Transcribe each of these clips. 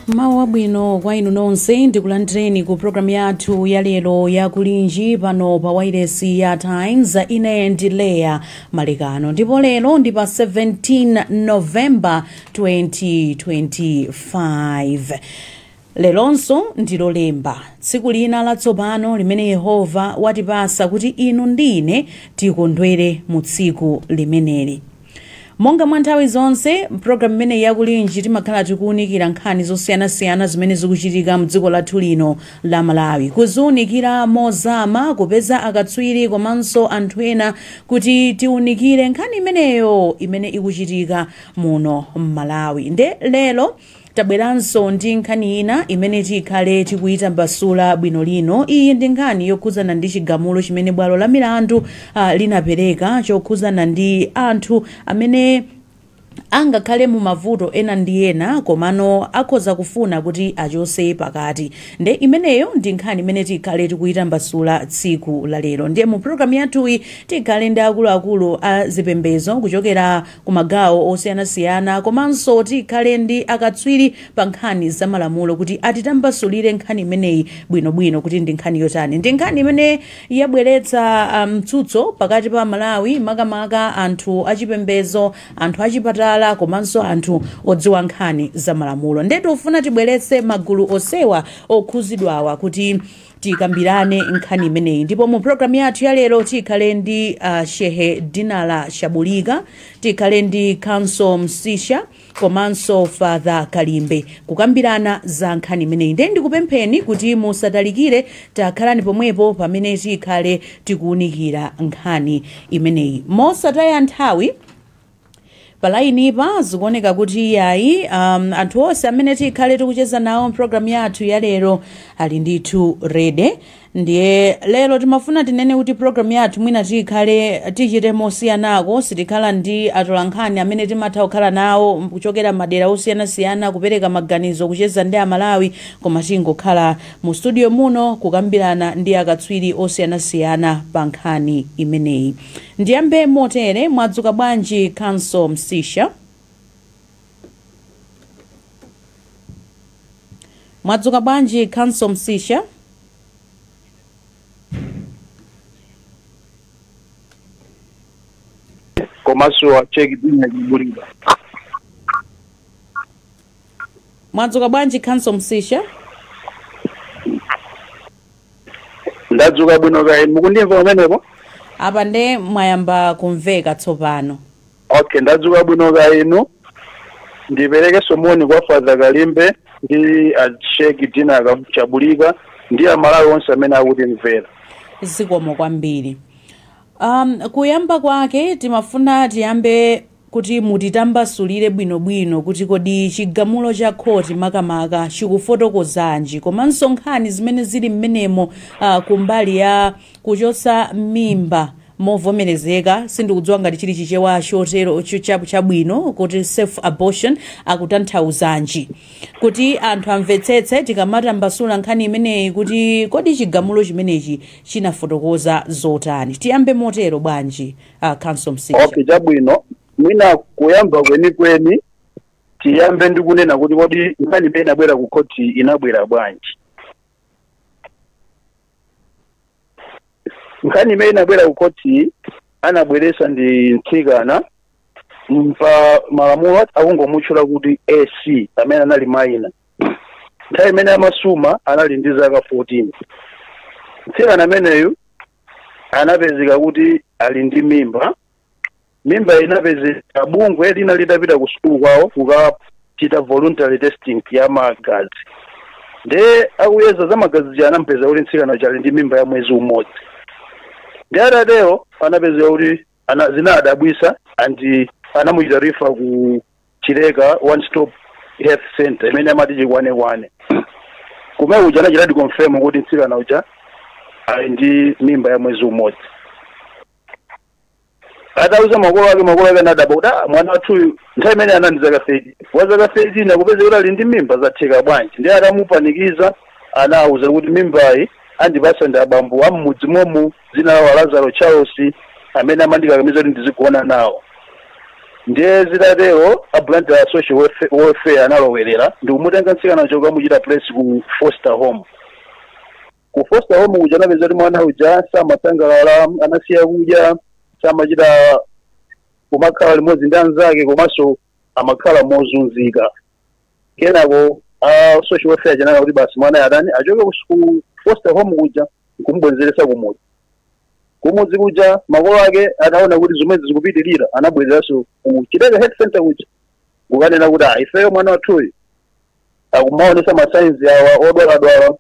Mawu abwino kwa inu nonse, ndikulandireni ku programu yathu ya lero ya Kulinji pano pa wailesi ya Times. Ine ndi Leya Malekano ndipo lero ndi pa 17 November 2025. Lelonso ndilo lemba, tsiku lina latsopano limene Yehova watipasa kuti inu ndine tikondwere mu tsiku limeneli. Monga mwa nthawi zonse, programu imene yakulinji timakhala tikuwunikira nkhani zosiyanasiyana zimene zikuchitika mdziko lathu lino la Malawi, kuziwunikira mozama, kupeza akatswiri komanso anthu ena kuti tiwunikire nkhani imeneyo imene ikuchitika muno m'Malawi. Nde lero tabweranso ndi nkhani ina imene tikhale tikuyitambasula bwino lino. Iyi ndi nkhani yokhuzana ndi chigamulo chimene bwalo la milandu linapereka chokhuzana ndi anthu amene angakhale mu mavuto ena ndi ena komano akhoza kufuna kuti achose pakati. Nde imeneyo ndi nkhani imene tikhale tikuyitambasula tsiku la lero. Ndiye mu programu yathuyi tikhale ndi akuluakulu a zipembedzo kuchokera ku magawo osiyanasiyana, komanso tikhale ndi akatswiri pa nkhani za malamulo kuti atitambasulire nkhani imeneyi bwinobwino kuti ndi nkhani yotani. Ndi nkhani imene yabweretsa mtsutso pakati pa Malawi, makamaka anthu achipembedzo, anthu achipatala komanso anthu odziwa nkhani za malamulo. Ndetu ufuna tibweretse magulu osewa okhuzidwawa kuti tikambirane nkhani imeneyi. Ndipo mu programu yathu ya lero tikhale ndi Shehe Dinala Shabulika, tikhale ndi Council Msisha komanso Father Kalimbe kukambirana za nkhani imeneyi. Ndiye ndikupempheni kuti musatalikire, takhalani pomwepo pamene tikhale tikuwunikira nkhani imeneyi. Mosataya nthawi, palainipa zikuoneka kuti yayi anthu onse amene tikhale tikucheza nawo mpulogalamu yathu ya lero ali ndithu ready. Ndiye lero timafuna tinene kuti pulogalamu yathu mwina tikhale tichite mosiyanako, sitikhala ndi atolankhani amene timatha kukhala nawo kuchokera madera osiyanasiyana kupereka maganizo, kucheza ndi Amalawi, koma tingokhala mu studio muno kukambirana ndi akatswiri osiyanasiyana pa nkhani imeneyi. Ndiyambe motere: mwadzuka bwanji, Council Msisha? Mwadzuka bwanji, Council Msisha? Komanso acheki dina chibulika. Mwadzuka bwanji, Council Msisha? Ndadzuka bwino. Kayi mukundimva pamenepo? Apa nde mwayamba kumveka tsopano. Okay, ndadzuka bwino. Kainu ndipereke moni kwa Father Kalimbe ndi acheki Dina Chabulika ndi Amalawi onse amene akutimvera. Zikomo kwambiri. Kuyamba kwake timafuna tiyambe kuti mutitambasulire bwinobwino kuti kodi chigamulo cha khoti makamaka chikufotokozanji, komanso nkhani zimene zili mmenemo kumbali ya kuchotsa mimba movomerezeka. Sindikudziwa ngati chili Chichewa chotero chabwino kuti safe abortion akutanthauzanji, kuti anthu amvetsetse tikamatambasula nkhani imeneyi kuti kodi chigamulo chimenechi chinafotokoza zotani. Tiyambe motero bwanji, Council Msisha? Okay, chabwino. Mwina kuyamba kwenikweni tiyambe ndi kunena kuti kodi nkhani imene inabwera ku khoti inabwera bwanji. Nkhani imene inabwera ku khoti, anabweresa ndi mtsikana, pa malamulo akungomutchula kuti AC, amene anali minor. Nthawi imene amasuma anali ndi zaka 14. Mtsikana ameneyu anapezeka kuti ali ndi mimba. Mimba inapezeka bungwe lina litapita ku sukulu kwawo kukachita voluntary testing ya magazi. Nde akuyeza za magazi ja, anampeza kuti mtsikana uja ali ndi mimba ya mwezi umodzi. Ndi atatero anapezeka kuti zinadabwisa and anamuchita refer ku Chileka One Stop Health Center imene amati Chikwanekwane. Kumene kuja anachitadi confirm kuti mtsikana uja ali ndi mimba ya mwezi umodzi. Atauza makolo ake, makolo ake anadabwa kuti, "Ah, mwana wathuyu nthawi imene anali zaka 13, wa zaka 13 akupeza kuti ali ndi mimba, zatheka bwanji?" Ndi atamupanikiza anawuza kuti mimbayi andipasa ndi abambo am'mudzi momu, dzina lawo Lazaro Charles, amene amandikakamiza kuti ndizigona nawo. Ndiye zitatero a Blantyre Social Welfare analowerera ndikumutenga mtsikana uja kukamuchita place ku foster home. Ku foster home kuja anapeza kuti mwana uja samasangalala, anasiya kudya, samachita kumakhala limodzi ndi anzake, komanso amakhala mozunzika. Kenako a social welfare chanena kuti basi, mwana atani, achoke ku foster home kuja nkumubwezeresa kumudzi. Kumudzi kuja makolo ake ataona kuti zomwezi zikupitirira, anabwereranso ku Chileka Health Center kuja kukanena kuti, "Ah, ifeyo mwana wathuyu akumaonesa ma signs awa odwaladwala,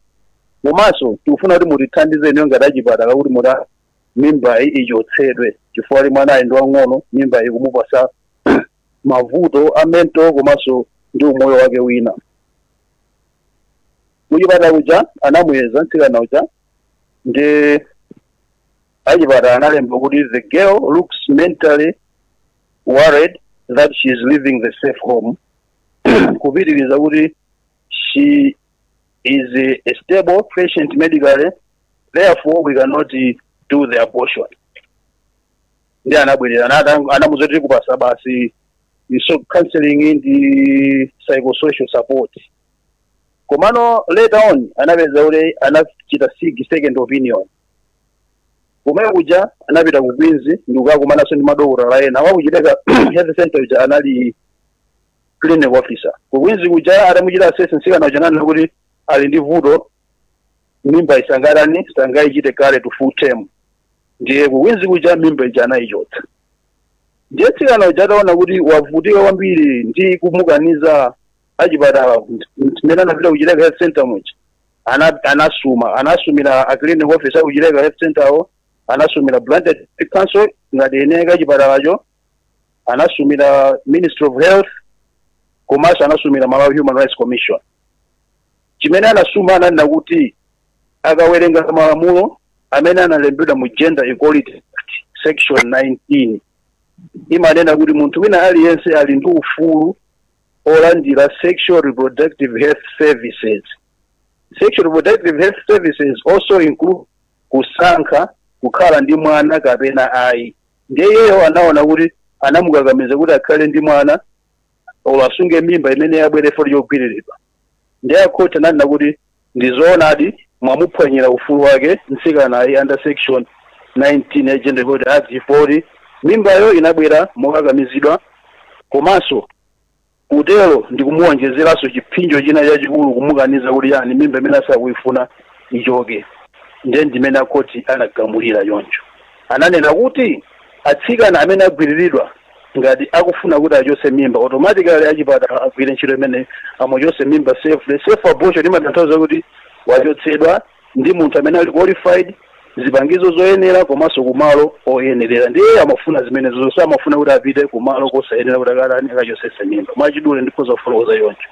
komanso tikufuna kuti mutithandize inuyo ngati achipatala kuti muta mimba iyi ichotsedwe, chifukwa ali mwana ali ndi wang'ono, mimba iyi kumupasa mavuto a mental komanso ndi umoyo wake wina." Kuchipatala kuja anamuyeza mtsikana uja, ndi achipatala analemba kuti, "The girl looks mentally worried that she is leaving the safe home." Kupitiriza kuti, "She is a stable patient medically, therefore we cannot do the abortion." Ndi anabwerera anamuza kuti kupasa basi so counseling ndi psychosocial support. Komano later on anapeza kuti anachita seek second opinion. Kumene kuja anapita ku Queens ndi kukakumananso ndi madokotala ena. Waku Chileka Health Center uja anali clinic officer. Ku Queens kuja atamuchita assess mtsikana uja, ananena kuti ali ndi vuto, mimba isangatani, sangayichite carry to full term. Ndiye ku Queens kuja mimba ija anayichotsa. Ndiye mtsikana uja ataona kuti wavutika kwambiri ndi kumukaniza achipatala mmene anapita ku Chileka Health Center muja, anasuma, anasumira a clinic officer ku Chileka Health Center awo, anasumira Blantyre Council ngati ene kachipatalacho, anasumira Ministry of Health, komanso anasumira Malawi Human Rights Commission. Chimene anasuma, ananena kuti akawerenga malamulo amene analembedwa mu Gender Equality Act, section 19 imanena kuti munthu wina aliyense ali ndi ufulu olandira sexual reproductive health services. Sexual reproductive health services also include kusankha kukhala ndi mwana kapena ayi. Ndiye iyeyo anaona kuti anamukakamiza kuti akhale ndi mwana olo asunge mimba imene yabwere foti yogwiriridwa. Ndiye akhoti ananena kuti ndizoonadi, mwamuphwanyira ufulu wake mtsikanayi under section 19 ya Gender Equality Act, 40 mimbayo inabwera mokakamizidwa, komanso kutero ndikumuwonjezeranso chipsinjo china chachikulu kumukaniza kuti yani mimba imene asakuifuna ichoke. Ndiye ndimene akhoti anagamulira choncho. Ananena kuti atsikana amene agwiriridwa, ngati akufuna kuti achose mimba, automatically achipatala agwire ntchito imene amuchose mimba safely. Safe abortion imatanthauza kuti wachotsedwa ndi munthu amene ali qualified, zipangizo zoyenera, komanso kumalo oyenerera. Ndiye amafuna zimenezo zonse, amafuna kuti apite kumalo kosayenera kuti akatani, akachosese mimba. Mwachidule ndikhoza kufotokoza choncho.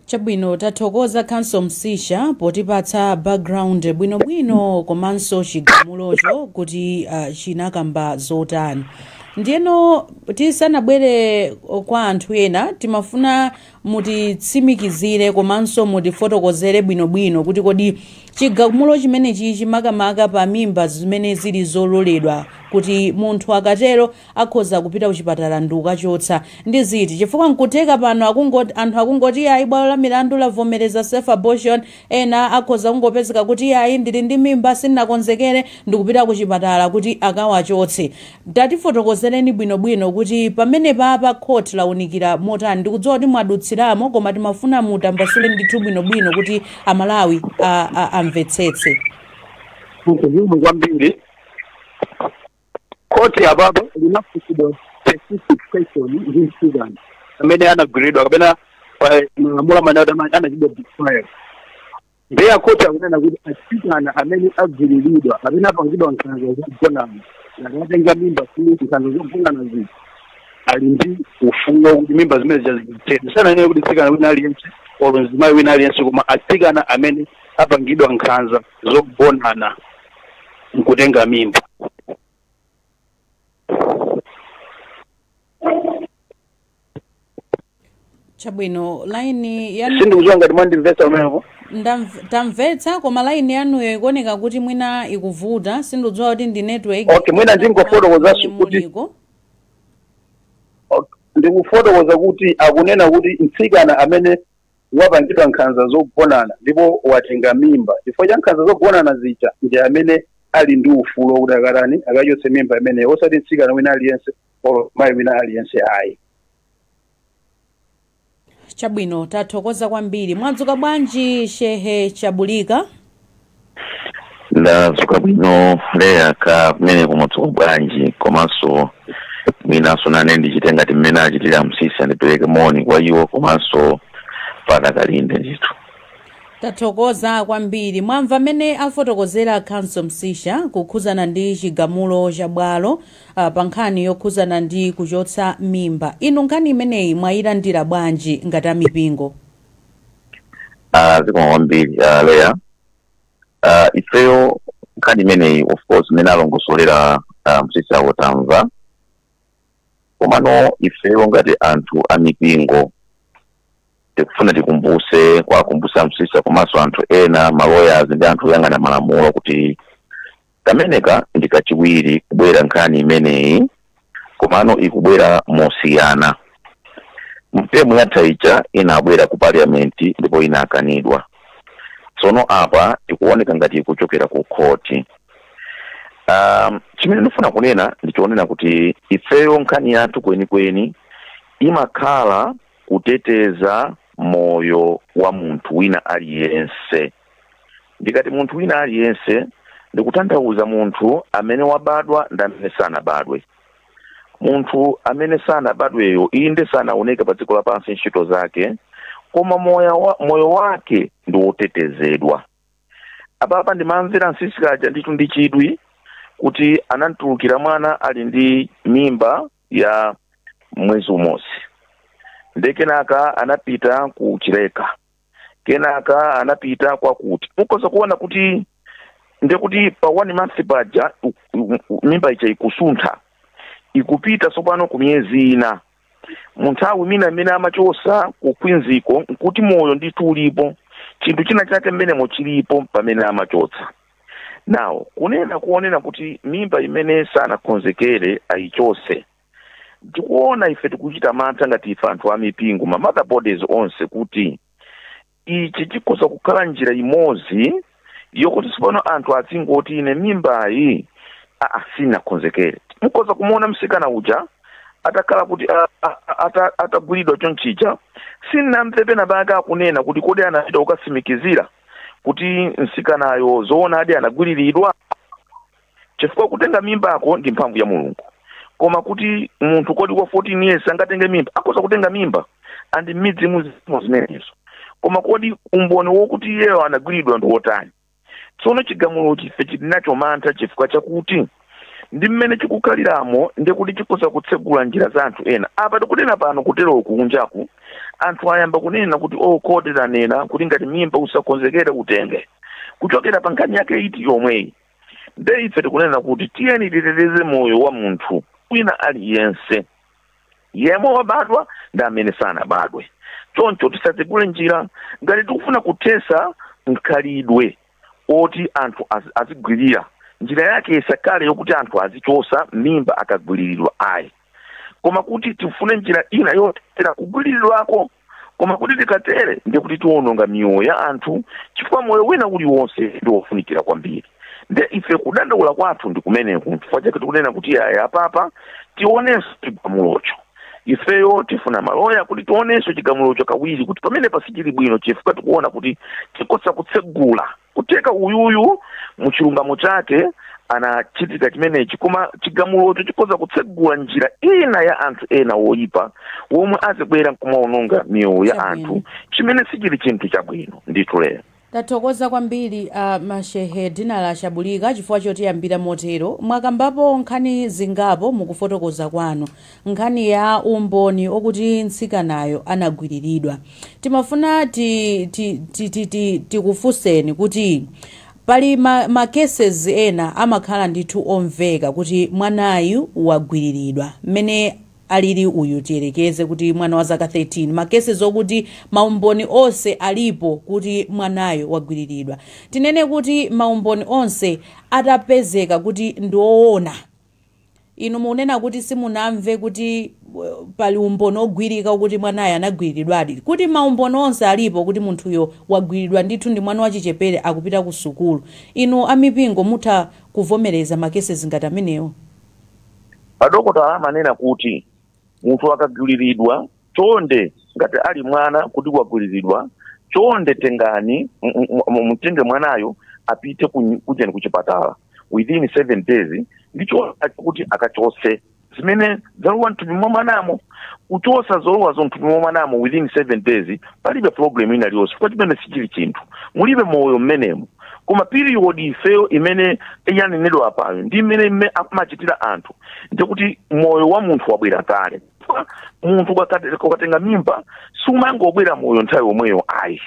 Chabwino, tathokoza Counsel Msisha potipatsa background bwinobwino komanso chigamulocho kuti chinakamba zotani. Ndiyeno tisanabwere kwa anthu ena, timafuna mutitsimikizire komanso mutifotokozere bwinobwino kuti kodi chigamulo chimenechi chimakamaka pa mimba zimene zili zololedwa Kuti munthu akatero akhoza kupita kuchipatala ndi kukachotsa ndi ziti? Chifukwa nkutheka pano anthu akungoti ayi, bwalo la milandu lavomereza safe abortion. Ena akhoza kungopezeka kuti ayi, ndili ndi mimba, sindinakonzekere, ndikupita kuchipatala kuti akawachotse. Tatifotokozereni bwinobwino kuti pamene papa court lawunikira motani. Ndikudziwa kuti mwadutsiramo, koma timafuna mutambasule ndithu bwinobwino kuti Amalawi amvetsetse. Zikomo kwambiri. Khoti apapo linafunsidwa specific question ndi mtsikana amene anagwiridwa kapena malamulo amene anachidwa defile. Ndiye akhoti akunena kuti atsikana amene agwiriridwa, amene apangidwa nkhanza zogonana, akatenga mimba, nkhanza zogonana zija, ali ndi ufulu kuti mimba zimene zichazithetsa. Sananene kuti mtsikana wina aliyense olo mzimayi wina aliyense, koma atsikana amene apangidwa nkhanza zogonana nkutenga mimba. Chabwino, laini yanu Sindikudziwa ngati mwandimvetsa pamenepo. Tamvetsa, koma laini yanuyo ikuoneka kuti mwina ikuvuta. Sindikudziwa kuti ndi network. Okay, mwina ndingofotokozanso kuti Muliko. Okay, ndikufotokoza kuti akunena kuti mtsikana amene wapangidwa nkhanza zogonana ndipo watenga mimba chifukwa cha nkhanza zogonana zija ndi amene ali ndi ufulu wokuti akatani, akachotse mimba imeneyo, osati mtsikana wina aliyense olo mayi wina aliyense ayi. Chabwino, tathokoza kwambiri. Mwadzuka bwanji, Shehe Chabulika? Ndadzuka bwino, Leya. Ka kumene kumwadzuka bwanji? Komanso mwinanso nane ndichite ngati mmene achitira Msisi, andipereke moni kwa iwo komanso padakalinde ndithu. Tathokoza kwambiri. Mwamva mmene afotokozera Counsel Msisha kukhuzana ndi chigamulo cha bwalo pa nkhani yokhuzana ndi kuchotsa mimba. Inu nkhani imeneyi mwayilandira bwanji ngati amipingo? Zikomo kwambiri, Leya. Ifeyo nkhani imeneyi, of course, mmene alongosolera Msisi awo tamva, komano ifeyo ngati anthu amipingo tikufuna tikumbuse, kwakumbusa Msisa komanso anthu ena, ma lawyers ndi anthu oyang'ana malamulo, kuti kameneka ndi kachiwiri kubwera nkhani imeneyi, komano ikubwera mosiyana. Mtemu yatha ija inabwera ku parliament ndipo inakanidwa. Tsono apa ikuoneka ngati ikuchokera ku khoti. Chimene ndifuna kunena ndichonena kuti ifeyo nkhani yathu kwenikweni imakhala kuteteza moyo wa munthu wina aliyense. Ndikati munthu wina aliyense, ndikutanthauza munthu amene wabadwa ndi amene sanabadwe. Munthu amene sanabadweyo, inde, sanaoneke pa dziko lapansi ntchito zake, koma moyo wake ndi wotetezedwa. Apapa ndimamvera Msisikaja ndithu ndi chidwi kuti anamtulukira mwana ali ndi mimba ya mwezi umodzi, nde kenaka anapita ku Chileka, kenaka anapita kwakuti mukhoza kuona kuti ndekuti pa one month paja mimba ija ikusuntha, ikupita tsopano ku miyezi ina. Mu nthawi mina imene amachosa ku Queensiko, nkuti moyo ndithu ulipo, chinthu china chake mmenemo chilipo pamene amachotsa. Now kunena kuonena kuti mimba imene sanakonzekere ayichose, tikuona ife tikuchita mantha ngati ife anthu amipingo, ma mother bodies onse, kuti ichi chikhoza kukhala njira imodzi yokuti tsopano anthu azingoti ine mimbayi aa sinakonzekere. Mukhoza kumuona msikana uja atakhala kuti atagwiridwa chonchija, sinnamve pena pake akunena kuti kodi anapita kukatsimikizira kuti msikanayo zoonadi anagwiriridwa, chifukwa kutenga mimbako ndi mphamvu ya Mulungu. Koma kuti munthu kodi kwa 14 years angatenge mimba? Akhoza kutenga mimba andi m'midzi muzimo zimenezo, koma kodi umboni wokuti iyeyo anagwiridwa ndi wotani? Tsono chigamulo chife chili nacho mantha chifukwa chakuti ndi mmene chikukhaliramo, ndikuti chikhoza kutsegula njira za anthu ena. Apa tikunena pano, kuteroku kunjaku anthu ayamba kunena kuti oh, khoti lanena kuti ngati mimba usakonzekere utenge, kuchokera pa nkhani yake iti yomweyi. Nde ife tikunena kuti tiyeni titeteze moyo wa munthu wina aliyense yemwe wabadwa ndi amene sanabadwe. Choncho tisatsegule njira ngati tikufuna kuthesa mkhalidwe oti anthu azigwirira. Njira yake isakhale yokuti anthu azichosa mimba akagwiriridwa ayi, koma kuti tifune njira ina yotera kugwiriridwako. Koma kuti tikatere ndiye kuti tiwononga miyoyo ya anthu, chifukwa moyo wina uliwonse ndi wofunikira kwambiri. Nde ife kudandaula kwathu ndi kumeneku, chifukwa chake tikunena kuti aya apapa tionenso chigamulocho. Ifeyo tifuna maloya kuti tionenso chigamulocho kawiri, kuti pamene pasichili bwino, chifukwa tikuona kuti tikosa kutsegula kuteka uyuyu muchilungamo chake anachitika chimenechi, koma chigamulocho chikoza kutsegula njira ina ya anthu ena woyipa womwe azibwera nkumaononga miyoyo ya anthu, chimene sichili chinthu chabwino ndithu. Lero Tathokoza kwambiri mashehe Dinala Chabulika chifukwa chotiyambira motero. Mwakambapo nkhani zingapo mukufotokoza kwanu, nkhani ya umboni okuti mtsikanayo anagwiriridwa. Timafuna tikufunseni kuti pali ma cases ena amakhala ndithu omveka kuti mwanayu wagwiriridwa, mmene alili uyu, tiyerekeze kuti mwana wa zaka 13, ma cases okuti maumboni onse alipo kuti mwanayo wagwiriridwa. Tinene kuti maumboni onse atapezeka kuti ndi woona, inu munena kuti simunamve kuti pali umboni ogwirika kuti mwanayo anagwiriridwadi, kuti maumboni onse alipo kuti munthuyo wagwiridwa ndithu, ndi mwana wachichepere akupita ku sukulu, inu amipingo mutha kuvomereza ma cases ngati amenewo? Adokotala amanena kuti munthu akagwiriridwa, chonde, ngati ali mwana kuti wagwiriridwa, chonde tengani mutenge mwanayo apite kujeni kuchipatala within 7 days, ndicho kuti akachose zimene zalowa mthupi mwa mwanamo. Kuchosa zolowa mthupi mwa mwanamo within 7 days, palibe problem ina iliyonse, chifukwa chimene sichili chinthu, mulibe moyo mmenemo. Koma period ifeyo imene yanenedwa apayo ndi imene amachitira anthu, ndikuti moyo wa munthu wabwera kale. Chifukwa munthu ukatenga mimba sumangobwera moyo nthawi yomweyo ayi,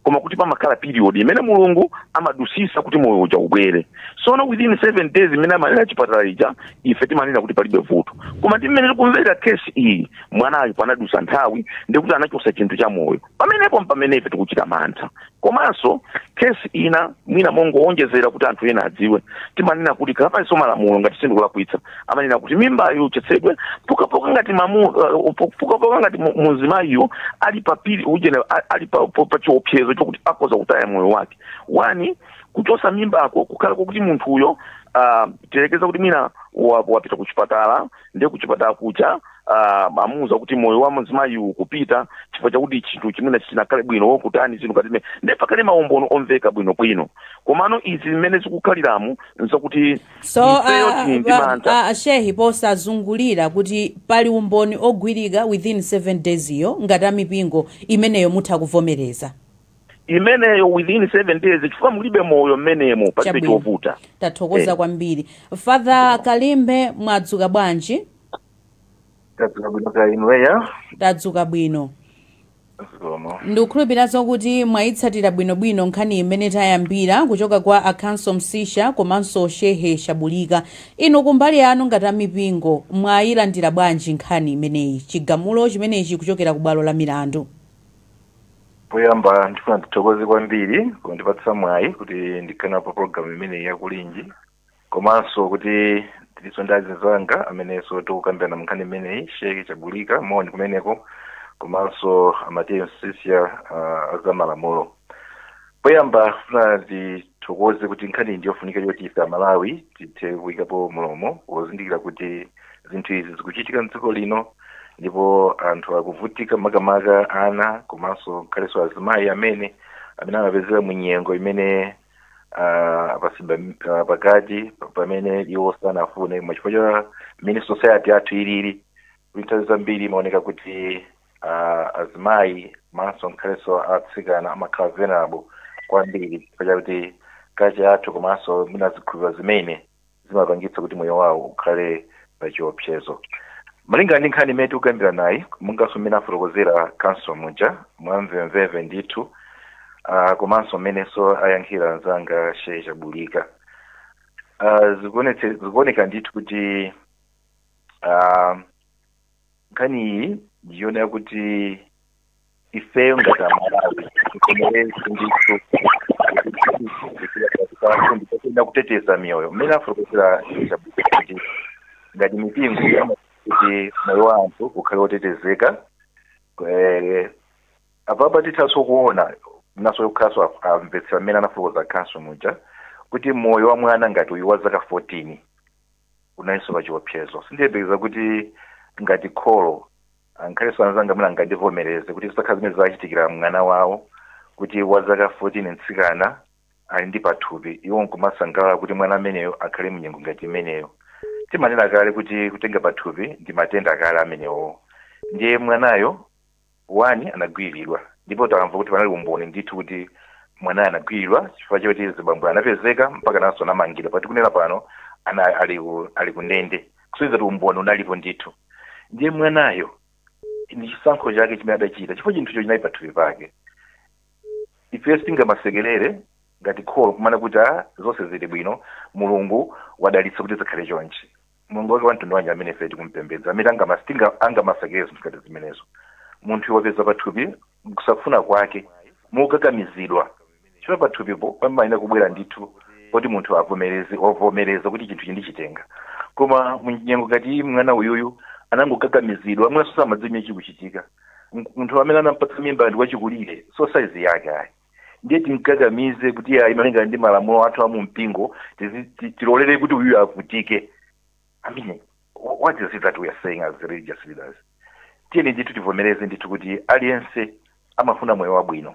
koma kuti pamakhala period imene Mulungu amadusisa kuti moyo uja ubwere. Sono within 7 days imene amanena chipatala ija, ife timanena kuti palibe vuto. Koma ndi mmene tikumvera kesi iyi, mwanayo panadusa nthawi, ndikuti anachosa chinthu cha moyo pamenepo, pamene ife tikuchita mantha. Komanso kesi ina mwina mongowonjezera kuti anthu ena adziwe, timanena kuti kapanso malamulo, ngati sindikulakwitsa, amanena kuti mimbayo ichotsedwe pokapoka ngati pokapoka ngati muzimayiyo ali pa pili ujene ali pa chiopsezo chokuti akhoza kutaya moyo wake. One, kuchosa mimbako kukhala kokuti munthuyo, tiyerekeza kuti mwina wapita kuchipatala, ndiye kuchipatala kucha amuuza kuti moyo wa mzimayi ukupita chifukwa chakuti chinthu chimene chinakhale bwino wokutani zinthu katime, ndiye pakale maumboni omveka bwinobwino. Komano izi zimene zikukhaliramu nzakuti So ifeyo tili ndi mantha. Shehi, posazungulira, kuti pali umboni ogwirika within 7 days iyo, ngati amipingo imeneyo mutha kuvomereza? Imeneyo within 7 days, chifukwa mulibe moyo mmenemo, palibe chovuta. Tathokoza kwambiri. Father Kalimbe, mwadzuka bwanji? Tadzuka bwino, ka inuweya? Tadzuka bwino. Zikomo. Ndikukhulupirira kuti mwayitsatira bwinobwino nkhani imene tayambira kuchoka kwa Akhanso Msisha komanso Shehe Shabulika. Inu kumbali yanu ngati amipingo, mwayilandira bwanji nkhani imeneyi, chigamulo chimenechi kuchokera ku bwalo la milandu? Poyamba ndifuna ndithokoze kwambiri kundipatsa mwayi kuti ndikhale pa program imeneyi yakulinji, komanso kuti ndilinso ndi azinzanga amenenso tikukambirana nkhani imeneyi. Shehe Chabulika, moni kumeneko, komanso Amateyo Msisya, azamalamulo. Poyamba funa ndithokoze kuti nkhani iyi ndiyofunika yoti ife Amalawi tithe kuyikapo mulomo, pozindikira kuti zinthu izi zikuchitika mdziko lino ndipo anthu akuvutika, makamaka ana komanso ngakhalenso azimayi amene amapezeka mu nyengo imene apasidwa pakati pamene iwo sanafune, koma chifukwa cha mmene society yathu ilili, kuti nthawi zambiri imaoneka kuti azimayi komanso ngakhalenso atsikana amakhala vulnerable kwambiri chifukwa chakuti culture yathu komanso mwina zikhulupiriro zimene zimapangitsa kuti moyo wawo ukhale pa chiopsezo. Malingana ndi nkhani imene tikukambira nayi, monganso mmene afotokozera counsel muja mwamvemvemve ndithu, komanso mmenenso ayankhira anzanga Shehe Chabulika, zikuoneka ndithu kuti nkhani iyi ndiyonera kuti ifeyo ngati Amalawi tikomereze ndithu. Ndikuenda kuteteza miyoyo mmene afotokozera kuti ngati mipingo kuti moyo wa anthu ukhale wotetezeka. Apapa tithaso kuona naso kukhaso amvetsera mmene anafotokoza khanso muja kuti moyo wa mwana ngati uyu wa zaka 14 unalinso pa chiopsezo. Sindiyembekeza kuti ngati kholo ankhalenso anzanga amene angandivomereze kuti zisakhala zimene zachitikira mwana wawo kuti wa zaka 14 mtsikana ali ndi pathupi, iwo nkumasangalala kuti mwana ameneyo akhale mnyengo ngati imeneyo. Timanena kale kuti kutenga pathupi ndi matenda akale amenewo. Ndiye mwanayo wani anagwiridwa, ndipo tamva kuti panali umboni ndithu kuti mwanayo anagwiridwa chifukwa choti zibambo anapezeka mpaka nanso anamangidwa. Pati kunena pano ali kundende, kusonyeza kuti umboni unalipo ndithu. Ndiye mwanayo ndi chisankho chake chimene adachita chifukwa chinthucho chinali pathupi pake. Ife sitingamasekerere ngati kholo kumana kuti zonse zili bwino, Mulungu wadalitsa kuti zikhale chonchi. Mulungu wake wamtundu wanji amene ife tikumpembedza amene angamasekerere zinthu ngati zimenezo? Munthu wapeza pathupi kusafuna kwake mokakamizidwa, chifukwa pathupipo pamayenera kubwera ndithu poti munthu avomereze kuti chinthu chindichitenga. Koma munyengo ngati mwana uyuyu anangokakamizidwa, mwina samadziwa chimene chikuchitika. Munthu amene anampatsa mimba ndi wachikulire, so saizi yake ayi. Ndiye tinkakamize kuti ayi, malinga ndi malamulo athu amumpingo tilolere kuti uyu avutike. I mean, what is it that we are saying as religious leaders? Tiyeni ndithu tivomereze ndithu kuti aliyense amafuna moyo wabwino,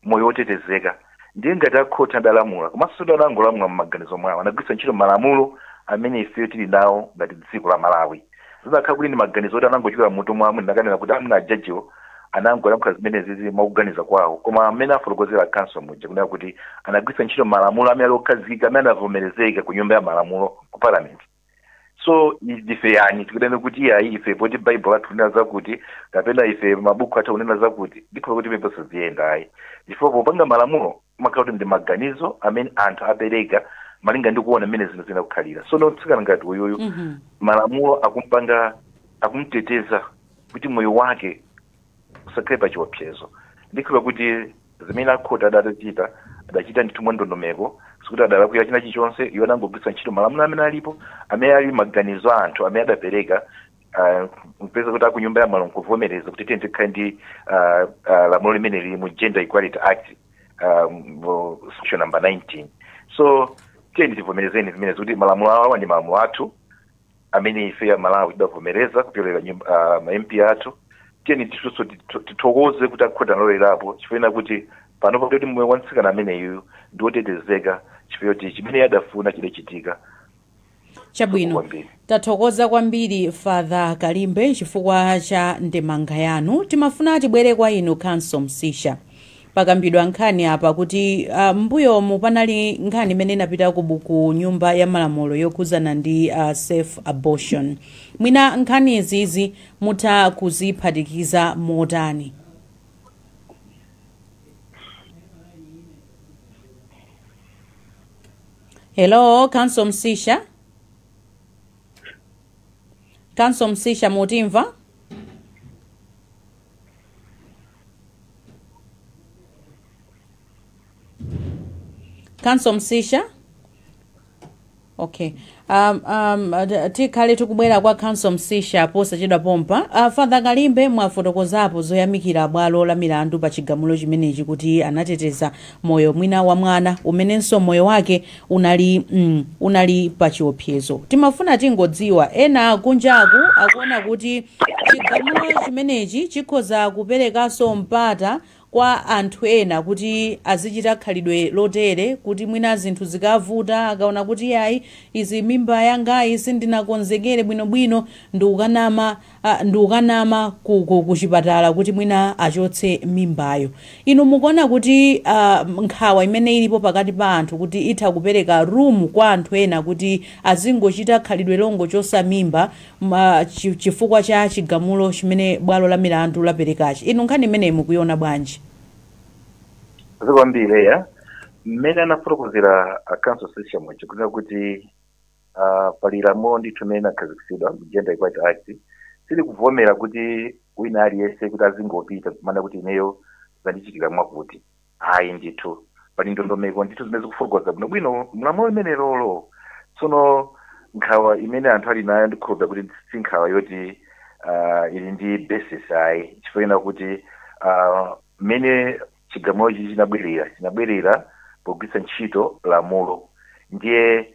moyo wotetezeka. Ndiye ngati akhoti adalamula, komanso adangolamula m'maganizo mwawo, anagwiritsa ntchito malamulo amene ife tili nawo ngati dziko la Malawi. Zidakhala kuti ndi maganizo oti anangochokera mmutu mwawo, ndakanena kuti amuna ajajiwo anangolankhula zimene zizi mwakuganiza kwawo. Koma amene afotokozera council muja kunena kuti anagwiritsa ntchito malamulo amene ali okhazikika, amene anavomerezeka ku nyumba ya malamulo, ku parliament. So ife yani tikunena kuti ayi, ife poti Bible athu kunena zakuti, kapena ife mabuku athu kunena zakuti, ndikhoza kuti ife ziyenda ayi. Chifukwa popanga malamulo makhala kuti ndi maganizo amene anthu apereka malinga ndi kuona mmene zinthu zinakukhalira. So notsikana ngati uyuyu, malamulo akumpanga, akumteteza kuti moyo wake usakhale pa chiopsezo. Ndikhoza kuti zimene akhoti adachita, adachita ndithu mwa ndondomeko, sikuti adalakwira china chilichonse. Iwo anangogwiritsa ntchito malamulo amene alipo, amene ali maganizo a anthu amene adapereka, mpeza kuti akunyumba ya malamulo kuvomereza kuti tiye tikhale ndi lamulo limene lili mu Gender Equality Act, section number 19. So tiyeni tivomerezeni zimenezi kuti malamulo awa ndi malamulo athu amene ife ya Malawi tidavomereza kupyolera ma MP athu. Tiyeni tisunso tithokoze kuti akhoti analolerapo, chifukwa kuti panopo kuti moyo wa mtsikana ameneyu ndi wotetezeka, chifukwa choti chimene adafuna chidachitika. Chabwino. Kwambiri. Tathokoza kwambiri, Father Kalimbe, chifukwa cha ndemanga yanu. Timafuna tibwere kwa inu, Counsel Msisha. Pakambidwa nkhani apa kuti mbuyomu panali nkhani imene inapita ku nyumba ya malamulo yokhuzana ndi safe abortion. Mwina nkhani izizi mutha kuziphatikiza motani? Hello, Counsel Msisha? Counsel Msisha, mutimva? Counsel Msisha? Okay, tikhale tikubwera kwa Counsel Msisha posachedwa pompa. Father Kalimbe, mwafotokozapo zoyamikira bwalo la milandu pa chigamulo chimenechi kuti anateteza moyo mwina wa mwana umenenso moyo wake unali pa chiopsezo. Timafuna tingodziwa, ena kunjaku akuona kuti chigamulo chimenechi chikhoza kuperekanso mpata kwa anthu ena kuti azichita khalidwe lotere, kuti mwina zinthu zikavuta akaona kuti yayi, izi mimba yangayi sindinakonzekere bwinobwino, ndikukanama ku chipatala kuti mwina achotse mimbayo. Inu mukuona kuti nkhawa imene ilipo pakati pa anthu kuti itha kupereka room kwa anthu ena kuti azingochita khalidwe longochosa mimba chifukwa cha chigamulo chimene bwalo la milandu laperekachi, inu nkhani imeneyi mukuiona bwanji? Zikwambiri ya mmene anafotokozera a Counsel Msisha muja kunena kuti pali lamulo ndithu imene inakhazikitsidwa mu Gender Equality Act, silikuvomera kuti wina aliyense kuti azingopita kumana kuti ineyo zandichitikira mwakuti, ayi ndithu. Pali ndondomeko ndithu zimene zikufotokoza bwinobwino mlamulo limene lolo. Tsono nkhawa imene anthu ali nayo, ndikhulupira kuti si nkhawa yoti ili ndi basis ayi, chifukwa kuti mmene chigamulochi chinabwerera, chinabwerera pogwiritsa ntchito lamulo. Ndiye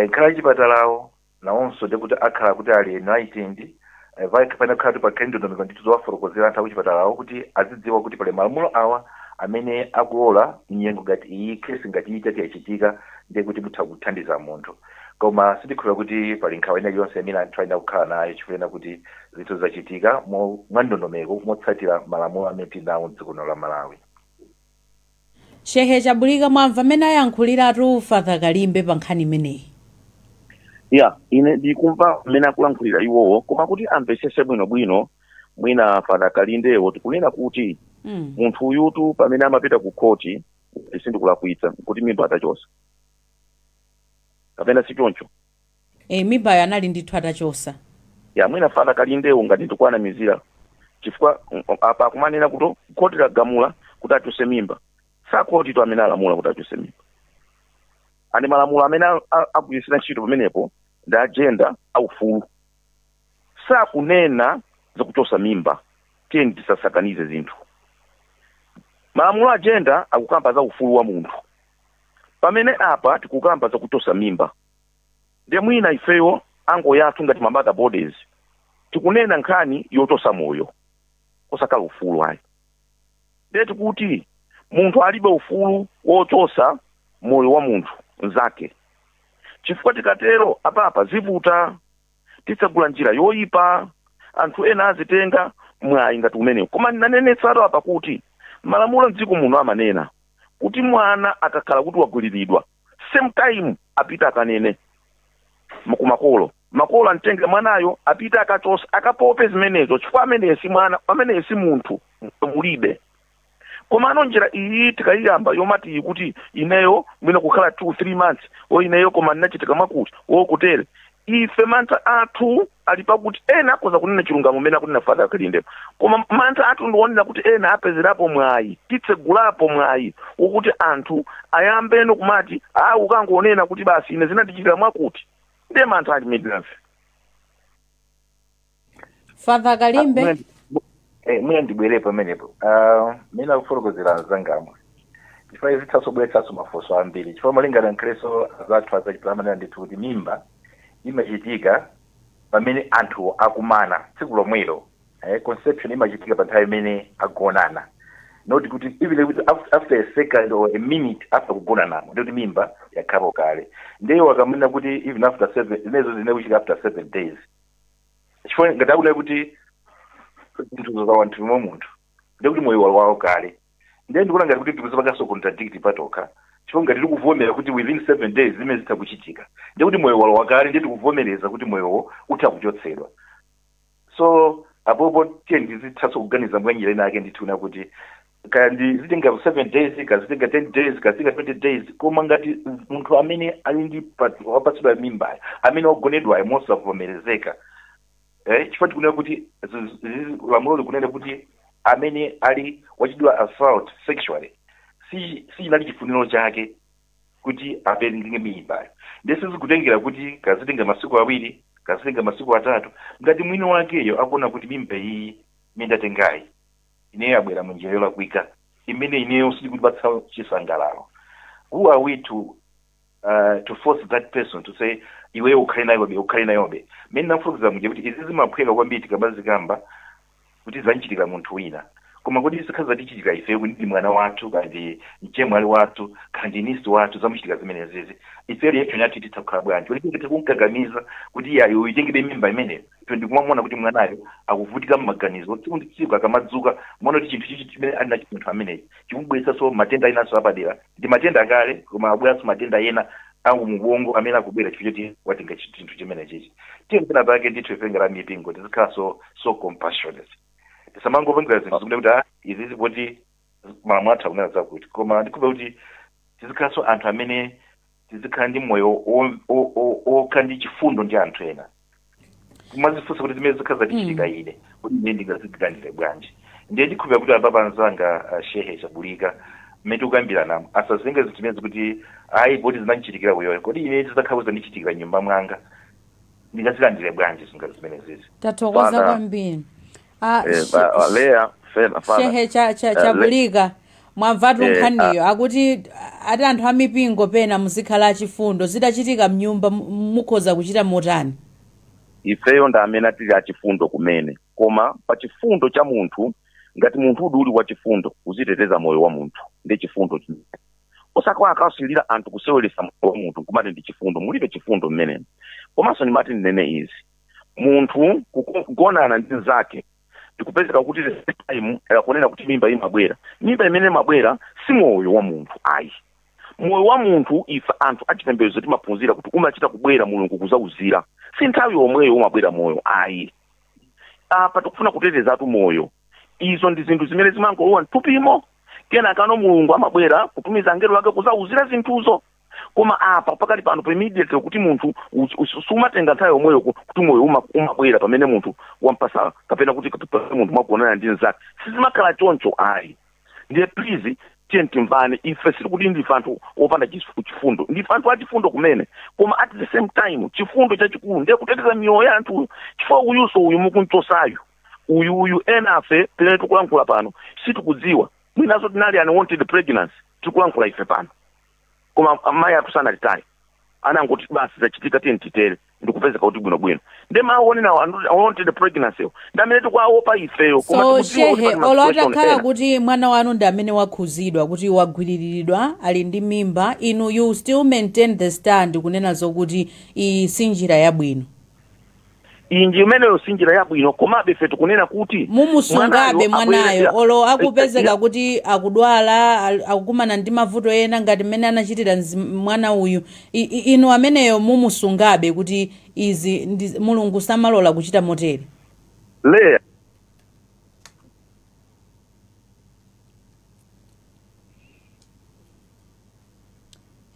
nkhala chipatalawo nawonso ndikuti akhala kuti ali enlightened, pane kukhala kuti pakhale ndondomeko ndithu zowafotokozera anthu akuchipatalawo kuti azidziwa kuti pali malamulo awa amene akulola nyengo ngati iyi, case ngati iyi itati yachitika, ndiye kuti mutha kuthandiza munthu. Koma sindikhulupira kuti pali nkhawa ina iliyonse imene anthu ayenera kukhala nayo, chifukwa kuti zinthu zachitika mwa ndondomeko, motsatira malamulo amene tili nawo mdziko lino la Malawi. Shehe Chabulika, mwamva mmene ayankhuliratu Father Kalimbe pa nkhani imeneyi? Ya, ine ndikumva mmene akulankhulira iwowo, koma kuti amvetsese bwinobwino mwina Father Kalindewo, tikunena kuti munthu uyutu pamene amapita ku khoti, sindikulakwitsa kuti mimba atachosa, kapena si choncho? E, mimbayo anali ndithu atachosa. Ya, mwina Father Kalindewo ngati ndikuanamizira, chifukwa apa akumanena kuti khoti lagamula kuti achose mimba. Sakhoti to amene alamula kuti achose mimba, ani malamulo amene agwirisira ntchito pamenepo ndi agenda aufulu, sakunena zakuchosa mimba. Tiye tisasakanize zinthu. Malamulo agenda akukamba za ufulu wa munthu, pamene apa tikukamba zakuchosa mimba. Ndiye mwina ifeyo ango yathu ngati ma mother bodies tikunena nkhani yochosa moyo, osakhala ufulu ayi. Ndiye tikuti munthu alibe ufulu wochosa moyo wa munthu mnzake, chifukwa tikatero apapa zivuta, titsegula njira yoyipa, anthu ena azitenga mwayi ngati umenewo. Koma ndinanenetsatu apa kuti malamulo mdziko muno amanena kuti mwana akakhala kuti wagwiriridwa, same time apita akanene kumakolo, makolo amtenge mwanayo apite akachosa, akapope zimenezo, chifukwa ameneyo si mwana, ameneyo si munthu, mulibe. Komano njira iyi tikayiyamba yomati kuti ineyo mwina kukhala 2 3 months o ineyo koma ndinachitika mwakuti wokutere, ife mantha athu ali pakuti ena akhoza kunena chilungamo mmene akunena Father Kalinde, koma mantha athu ndionera kuti ena apezerapo mwayi, titsegulapo mwayi wokuti anthu ayambeno kumati a ukangonena kuti basi ine zinandichitira mwakuti. Ndiye mantha ali midlafe. Father Kalimbe. Mwina ndibwere pamenepo mmene akufotokozera anzangamwe, chifukwa zithaso kubweretsanso mafunso ambiri, chifukwa malingana nkhalenso azathu azachipatala amanena ndithu kuti mimba imachitika pamene anthu akumana tsiku lomwelo. Conception imachitika pa nthawi imene agonana, not kuti even kuti after a second or a minute after kugonanamo ndikuti mimba yakhalapo kale. Ndiye wakamena kuti even after 7, zimenezo zine kuchitika after 7 days, chifukwa ngati akunena kuti zinthu za wanthu mwa munthu, ndikuti moyo wawo kale. Ndiye ndikuona ngati kuti tikuzipanganso contradict patokha, chifukwa ngati tikuvomera kuti within 7 days zimene zitha kuchitika, ndiye kuti moyo walowa kale, ndiye tikuvomereza kuti moyowo utha kuchotsedwa. So apopo tiye ndizithanso kuganiza mwa njira ina yake ndithuna kuti kaya ndi zitenga 7 days, kazitenga 10 days, kazitenga 20 days, koma ngati munthu amene ali ndi wapatsidwa mimbayo, amene wagonedwayo mosavomerezeka, chifukwa tikunena kuti lamulo likunena kuti amene ali wachidwa assault sexually, si chinali chifuniro chake kuti apereke mimbayo. Ndiye sizikutengera kuti kazitenga masiku 2, kazitenga masiku 3. Ngati mwini wakeyo akuona kuti mimba iyi imene ndatengayi ineyo abwera munjira yolakwika imene ineyo sindikutipatsa chisangalalo, who are we to force that person to say iweyo ukhale nayobe, ukhale nayobe? Mmene nafukiza muja kuti izi zimaphweka kwambiri tikamazikamba kuti zanchitikira munthu wina, koma kuti zikhaza zatichitika ifeyo, kuti ndi mwana wathu, kandi mchemwali wathu, kandi niece wathu, zamuchitika zimenezizi, ife reaction yathu ititha kukhala bwanji? Kuti tingathe kumkakamiza kuti iyayo uyitengebe mimba imeneyo? Ife ndikumamona kuti mwanayo akuvutika mmaganizo tsiku ndi tsiku, akamadzuka muona kuti chinthu chichi chimene ali nacho munthu ameneyi chikubweretsanso matenda enanso apadera. Ndi matenda akale, koma abweranso matenda ena aku mubongo amene akubwera chifukwa choti watenga chinthu chimene chichi. Tiye pena pake ndithu ife ngati mipingo tizikhala so compassionate, tisamangopangira zinthu zikuti kuti ah, izi zipoti malamulo athu akunena zakuti, koma ndikhupa kuti tizikhalanso anthu amene tizikhala ndi moyo okhala ndi chifundo ndi anthu ena, kumazifunsa kuti zimene zikhala zatichitika ine, kuti ine ndingaziganire bwanji? Ndiye ndikhulupira kuti apapa anzanga Shehe Chabulika mmene Mmene tikukambirana, asazenge zinthu zimene zikuti ayi, poti zinandichitikira uyoyo, kodi ine zizakhala zandichitikira nyumba mwanga ndingazilandire bwanji zinthu zimene zizi? Tathokoza Father, kwambiri. Leya fena father. Shehe Chabulika, mwamvatu nkhaniyo. Akuti ati anthu amipingo pena muzikhala achifundo. Zitachitika mnyumba, mukhoza kuchita motani? Ifeyo ndi amene tili achifundo kumene, koma pa chifundo cha munthu, ngati munthu udi uli wachifundo, uziteteza moyo wa munthu. Ndi chifundo chimene osakwa akasilira anthu kuseweretsa moyo wa munthu nkumati ndi chifundo. Mulibe chifundo mmenemo. Komanso ndimati ndinene izi: munthu kugonana ndi nzake, ndikupezeka kuti the same time akunena kuti mimba imabwera. Mimba imene imabwera si moyo wa munthu ayi. Moyo wa munthu, ife anthu achipembedzo timaphunzira kuti umachita kubwera Mulungu kuzauzira, si nthawi yomweyo umabwera moyo ayi. Apa tikufuna kutetezatu moyo. Izo ndi zinthu zimene zimangolowa mthupimo, kenakano Mulungu amabwera kutumiza angelo ake kuzauzira zinthuzo. Koma apa pakali pano, immediately kuti munthu sumatenga nthawi yomweyo kuti moyo umabwera pamene munthu wampasa kapena kuti pamene munthu mwagonana ndi mnzake. Sizimakhala choncho ayi. Ndiye please, tiye timvane. Ife sitikuti ndife anthu opanda chifundo, ndife anthu achifundo kumene, koma at the same time chifundo chachikulu ndiye kuteteza miyoyo ya anthu, chifukwa uyuso uyu mukunchosayu uyu uyu, ena afe pamene tikulankhula pano sitikudziwa, mwinaso tinali unwanted pregnancy tikulankhula ife pano, koma amayi athu sanatitaye, anangoti basi zachitika, tiye titere, ndikupezeka kuti bwinobwino. Ndi mawu onena unwanted pregnancy ndi amene tikuwaopa ifeyo, koma So tikudziwa kuti shehe, pali ma olo situation atakhala ena. kuti mwana wanu ndi amene wakhuzidwa, kuti wagwiriridwa, ali ndi mimba, inu you still maintain the stand kunena zokuti iyi si njira yabwino? Inji imeneyo si njira yabwino, komabe ife tikunena kuti mumusungabe mwanayo olo akupezeka ya. kuti akudwala, akukumana ndi mavuto ena ngati mmene anachitira mwana uyu, inu ameneyo mumusungabe kuti izi Mulungu samalola kuchita motere? Leya.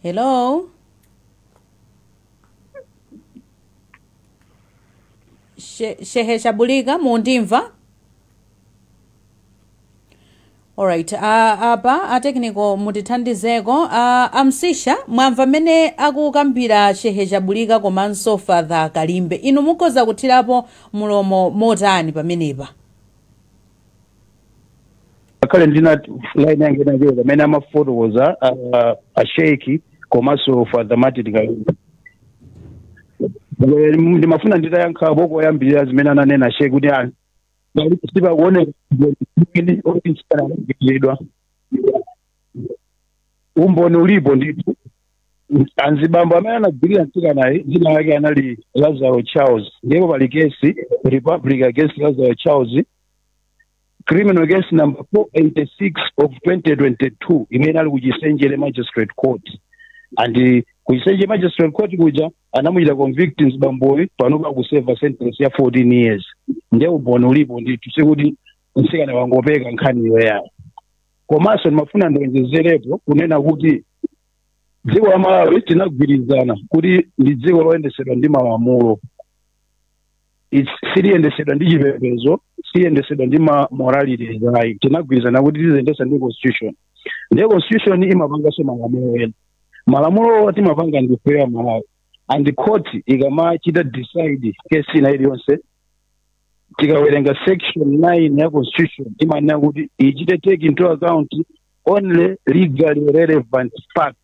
Hello, Shehe Chabulika, mundimva? Alright, apa a technical mutithandizeko. Amsisha, mwamva mmene akukambira Shehe Chabulika komanso Father Kalimbe. Inu mukhoza kuthirapo mulomo motani pamenepa? Ngakhale ndina line yange inachoka pamene amafotokoza asheiki komanso Father Martin Kalimbe, ndimafuna nditayankhapo koyambirira zimene ananena sheiki kuti sipakuoneka oti umboni ulipo ndithu. Anzibambo amene anagwirira mtsikanayi dzina lake anali Lazaro Charles, ndipo pali kesi, Republic against Lazaro Charles, criminal case number 486 of 2022, imene ali ku Chisenjere Magistrate Court. And ku Chisenjere Magistrate Court kuja anamuchita convict mzibamboyi, panopa akuseva sentence ya 14 years. Ndiye umboni ulipo ndithu, sikuti mtsikana wangopeka nkhaniyo yawo. Komanso ndimafuna ndionjezerepo kunena kuti dziko la Malawi tinagwirizana kuti ndi dziko loyendesedwa ndi malamulo, siliyendesedwa ndi chipembedzo, siliyendesedwa ndi ma moralities ayi. Tinagwirizana kuti tiziyendesa ndi constitution. Ndiye constitution imapanganso malamulo ena. Malamulo timapanga ndifeyo Malawi, and court ikamachita decide kesi ina iliyonse, tikawerenga section 9 ya constitution, imanena kuti ichite take into account only legally relevant facts.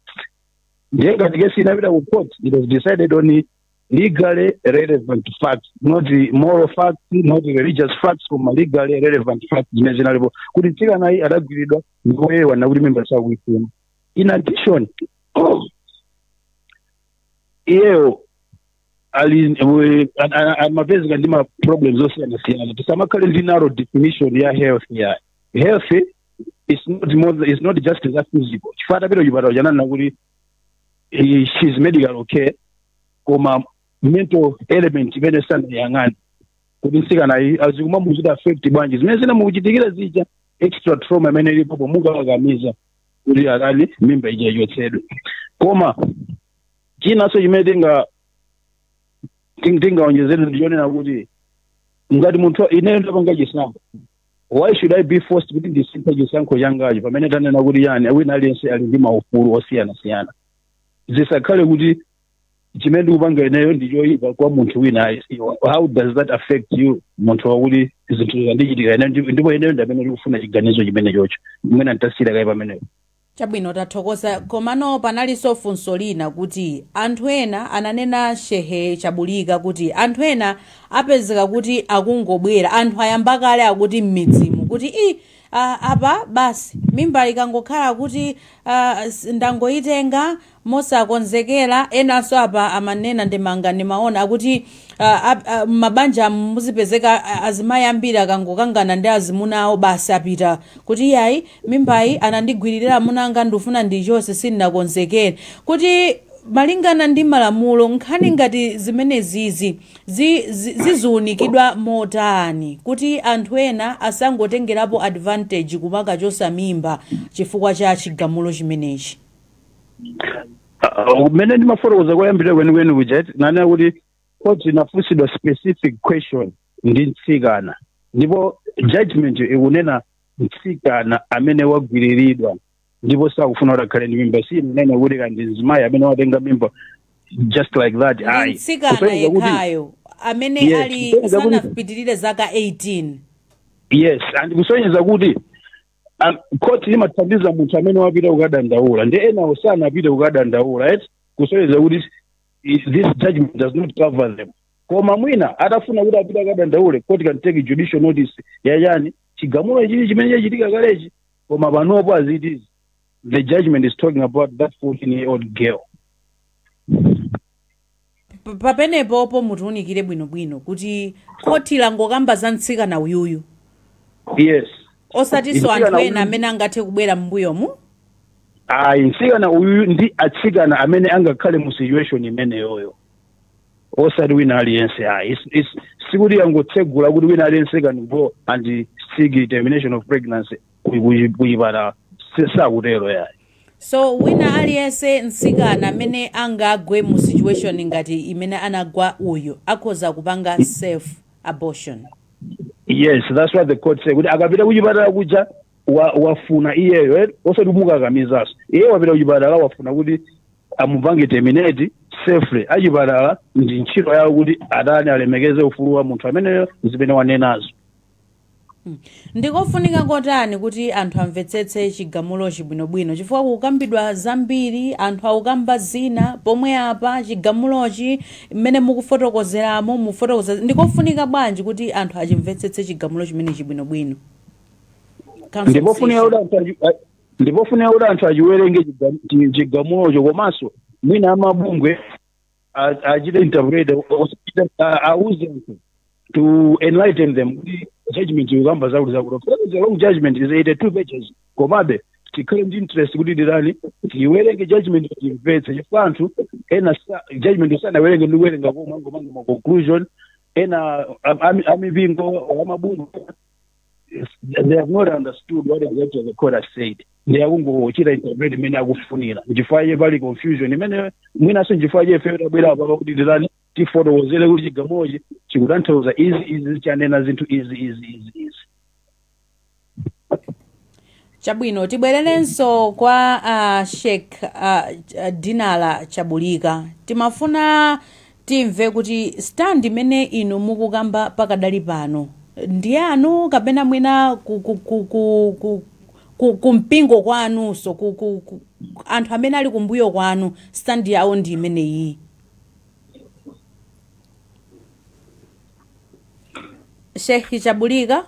Ndiye ngati kesi inapita ku court, it was decided on legally relevant facts, not moral facts, not religious facts, koma legally relevant facts zimene zinalipo kuti mtsikanayi adagwiridwa ndipo iye wana kuti mimba sakuifuna. In addition, iyeyo ali amapezeka ndi ma problems osiyanasiyana. Tisamakhale ndi narrow definition ya health. Ya health is not more, is not just that physical, chifukwa atapita kuchipatala chananena kuti she's medical okay, koma mental element imene sanayang'ane kuti mtsikanayi azikumamuchita affect bwanji zimene zinamukuchitikira zija, extra trauma imene ilipo mukawakamiza kuti akani mimba ija ichotsedwe. Koma chinanso chimene tingaonjezere ndichonena kuti ngati munthu, ineyo ndapanga chisankho Why should I be forced kuti ndisinthe chisankho changacho pamene tanena kuti yani, wina aliyense ali ndi maufulu osiyanasiyana? Zisakhale kuti chimene ndikupanga ineyo ndi choyipa kwa munthu wina aliyense. How does that affect you, munthu wakuti zinthu zandichitika ine, ndipo ineyo ndi amene ndikufuna chiganizo chimene chocho? Mwina nditasiyira kaye pamenepo. Chabwino, tathokoza. Komano panalinso funso lina kuti anthu ena ananena, Shehe Chabulika, kuti anthu ena apezeka kuti akungobwera, anthu ayamba kale akuti m'midzimu kuti i apa basi mimba ikangokhala kuti ndangoyitenga mosakonzekera. Enanso apa amanena ndimanga ndimaona akuti mabanja muzipezeka azimayi ambiri akangokangana ndi azimuna awo, basi apita kuti iyayi, mimbayi anandigwiririra amuna anga, ndifuna ndichose, sindinakonzekere. Kuti malingana ndi malamulo, nkhani ngati zimenezizi ziziunikidwa motani kuti anthu ena asangotengerapo advantage kumakachosa mimba chifukwa cha chigamulo chimenechi? Mmene ndimafotokoza koyambirira kwenikweni kuja, nanena kuti court inafunsidwa specific question ndi mtsikana, ndipo judgment ikunena mtsikana amene wagwiriridwa ndipo sakufuna kuti akhale ndi mimba. Si inena kuti kandi mzimayi amene watenga mimba just like that. Ndi Ayi. mtsikana Kusonyeza kuti yekhayo amene Yes, ali kusonyeza kuti sanapitirire zaka 18. Yes, and kusonyeza kuti court imathandiza munthu amene wapita kukadandaula, ndi enawo sanapite kukadandaula, right? Kusonyeza kuti this judgment does not cover them. Koma mwina atafuna kuti apite akadandaule, court can take judicial notice yachani, chigamulo chili chimene chachitika kalechi. Koma panopo, as it is, the judgment is talking about that 14 year old girl. Papenepopo mutiunikire bwinobwino kuti khoti langokamba za mtsikana uyuyu, Yes. osatinso Mtsikana anthu ena uyu amene angathe kubwera m'mbuyomu. Ayi, mtsikana uyu ndi atsikana amene angakhale mu situation imeneyoyo, osati wina aliyense, ayi. Sikuti yangotsegula kuti wina aliyense can go and seek termination of pregnancy kuchipatala, sakutero yayi. So wina aliyense mtsikana amene angagwe mu situation ngati imene anagwa uyu akhoza kupanga self abortion? Yes, that's what the court say, kuti akapita kuchipatala kuja wafuna iyeyo, osati kumukakamizaso. Iye wapita kuchipatala, wafuna kuti amupange terminate safely. Achipatala ndi ntchito yawo kuti atani, alemekeze ufulu wa munthu ameneyo zimene wanenazo. Ndikofunika kotani kuti anthu amvetsetse chigamulochi bwinobwino, chifukwa kukambidwa zambiri, anthu akukamba zina pomwe apa chigamulochi mmene mukufotokozeramo mufotokoza, ndikofunika bwanji kuti anthu achimvetsetse chigamulo chimenechi bwinobwino? Council Ndipofunika decision. kuti anthu ndipofunika kuti anthu achiwerenge chigamulocho, komanso mwina amabungwe achite interpret, auze anthu to enlighten them kuti judgment ikukamba zakuti zakuti. It's a long judgment, is 82 pages, komabe tikhale ndi interest kuti tirani, tiwerenge judgment, timvetse, chifukwa anthu ena judgment sanawerenge ndi kuwerenga komwe, angomanga ma conclusion. Ena amipingo, amabungwe, they have not understood what exactly the court has said. Ndi akungochita interpret imene akufunira, nchifukwa iye pali confusion imene. Mwinanso nchifukwa iye ife tabwera apa kuti tirani, tifotokozere kuti chigamulochi chikutanthauza izi, izi, chanena zinthu izi, izi, izi, izi. Chabwino, tibwererenso kwa Sheikh Dinala Chabulika. Timafuna timve kuti stand imene inu mukukamba pakadali pano ndi anu kapena mwina ku kumpingo kwanunso, anthu amene ali kumbuyo kwanu, stand yawo ndi imeneyi? Sheikh Chabulika?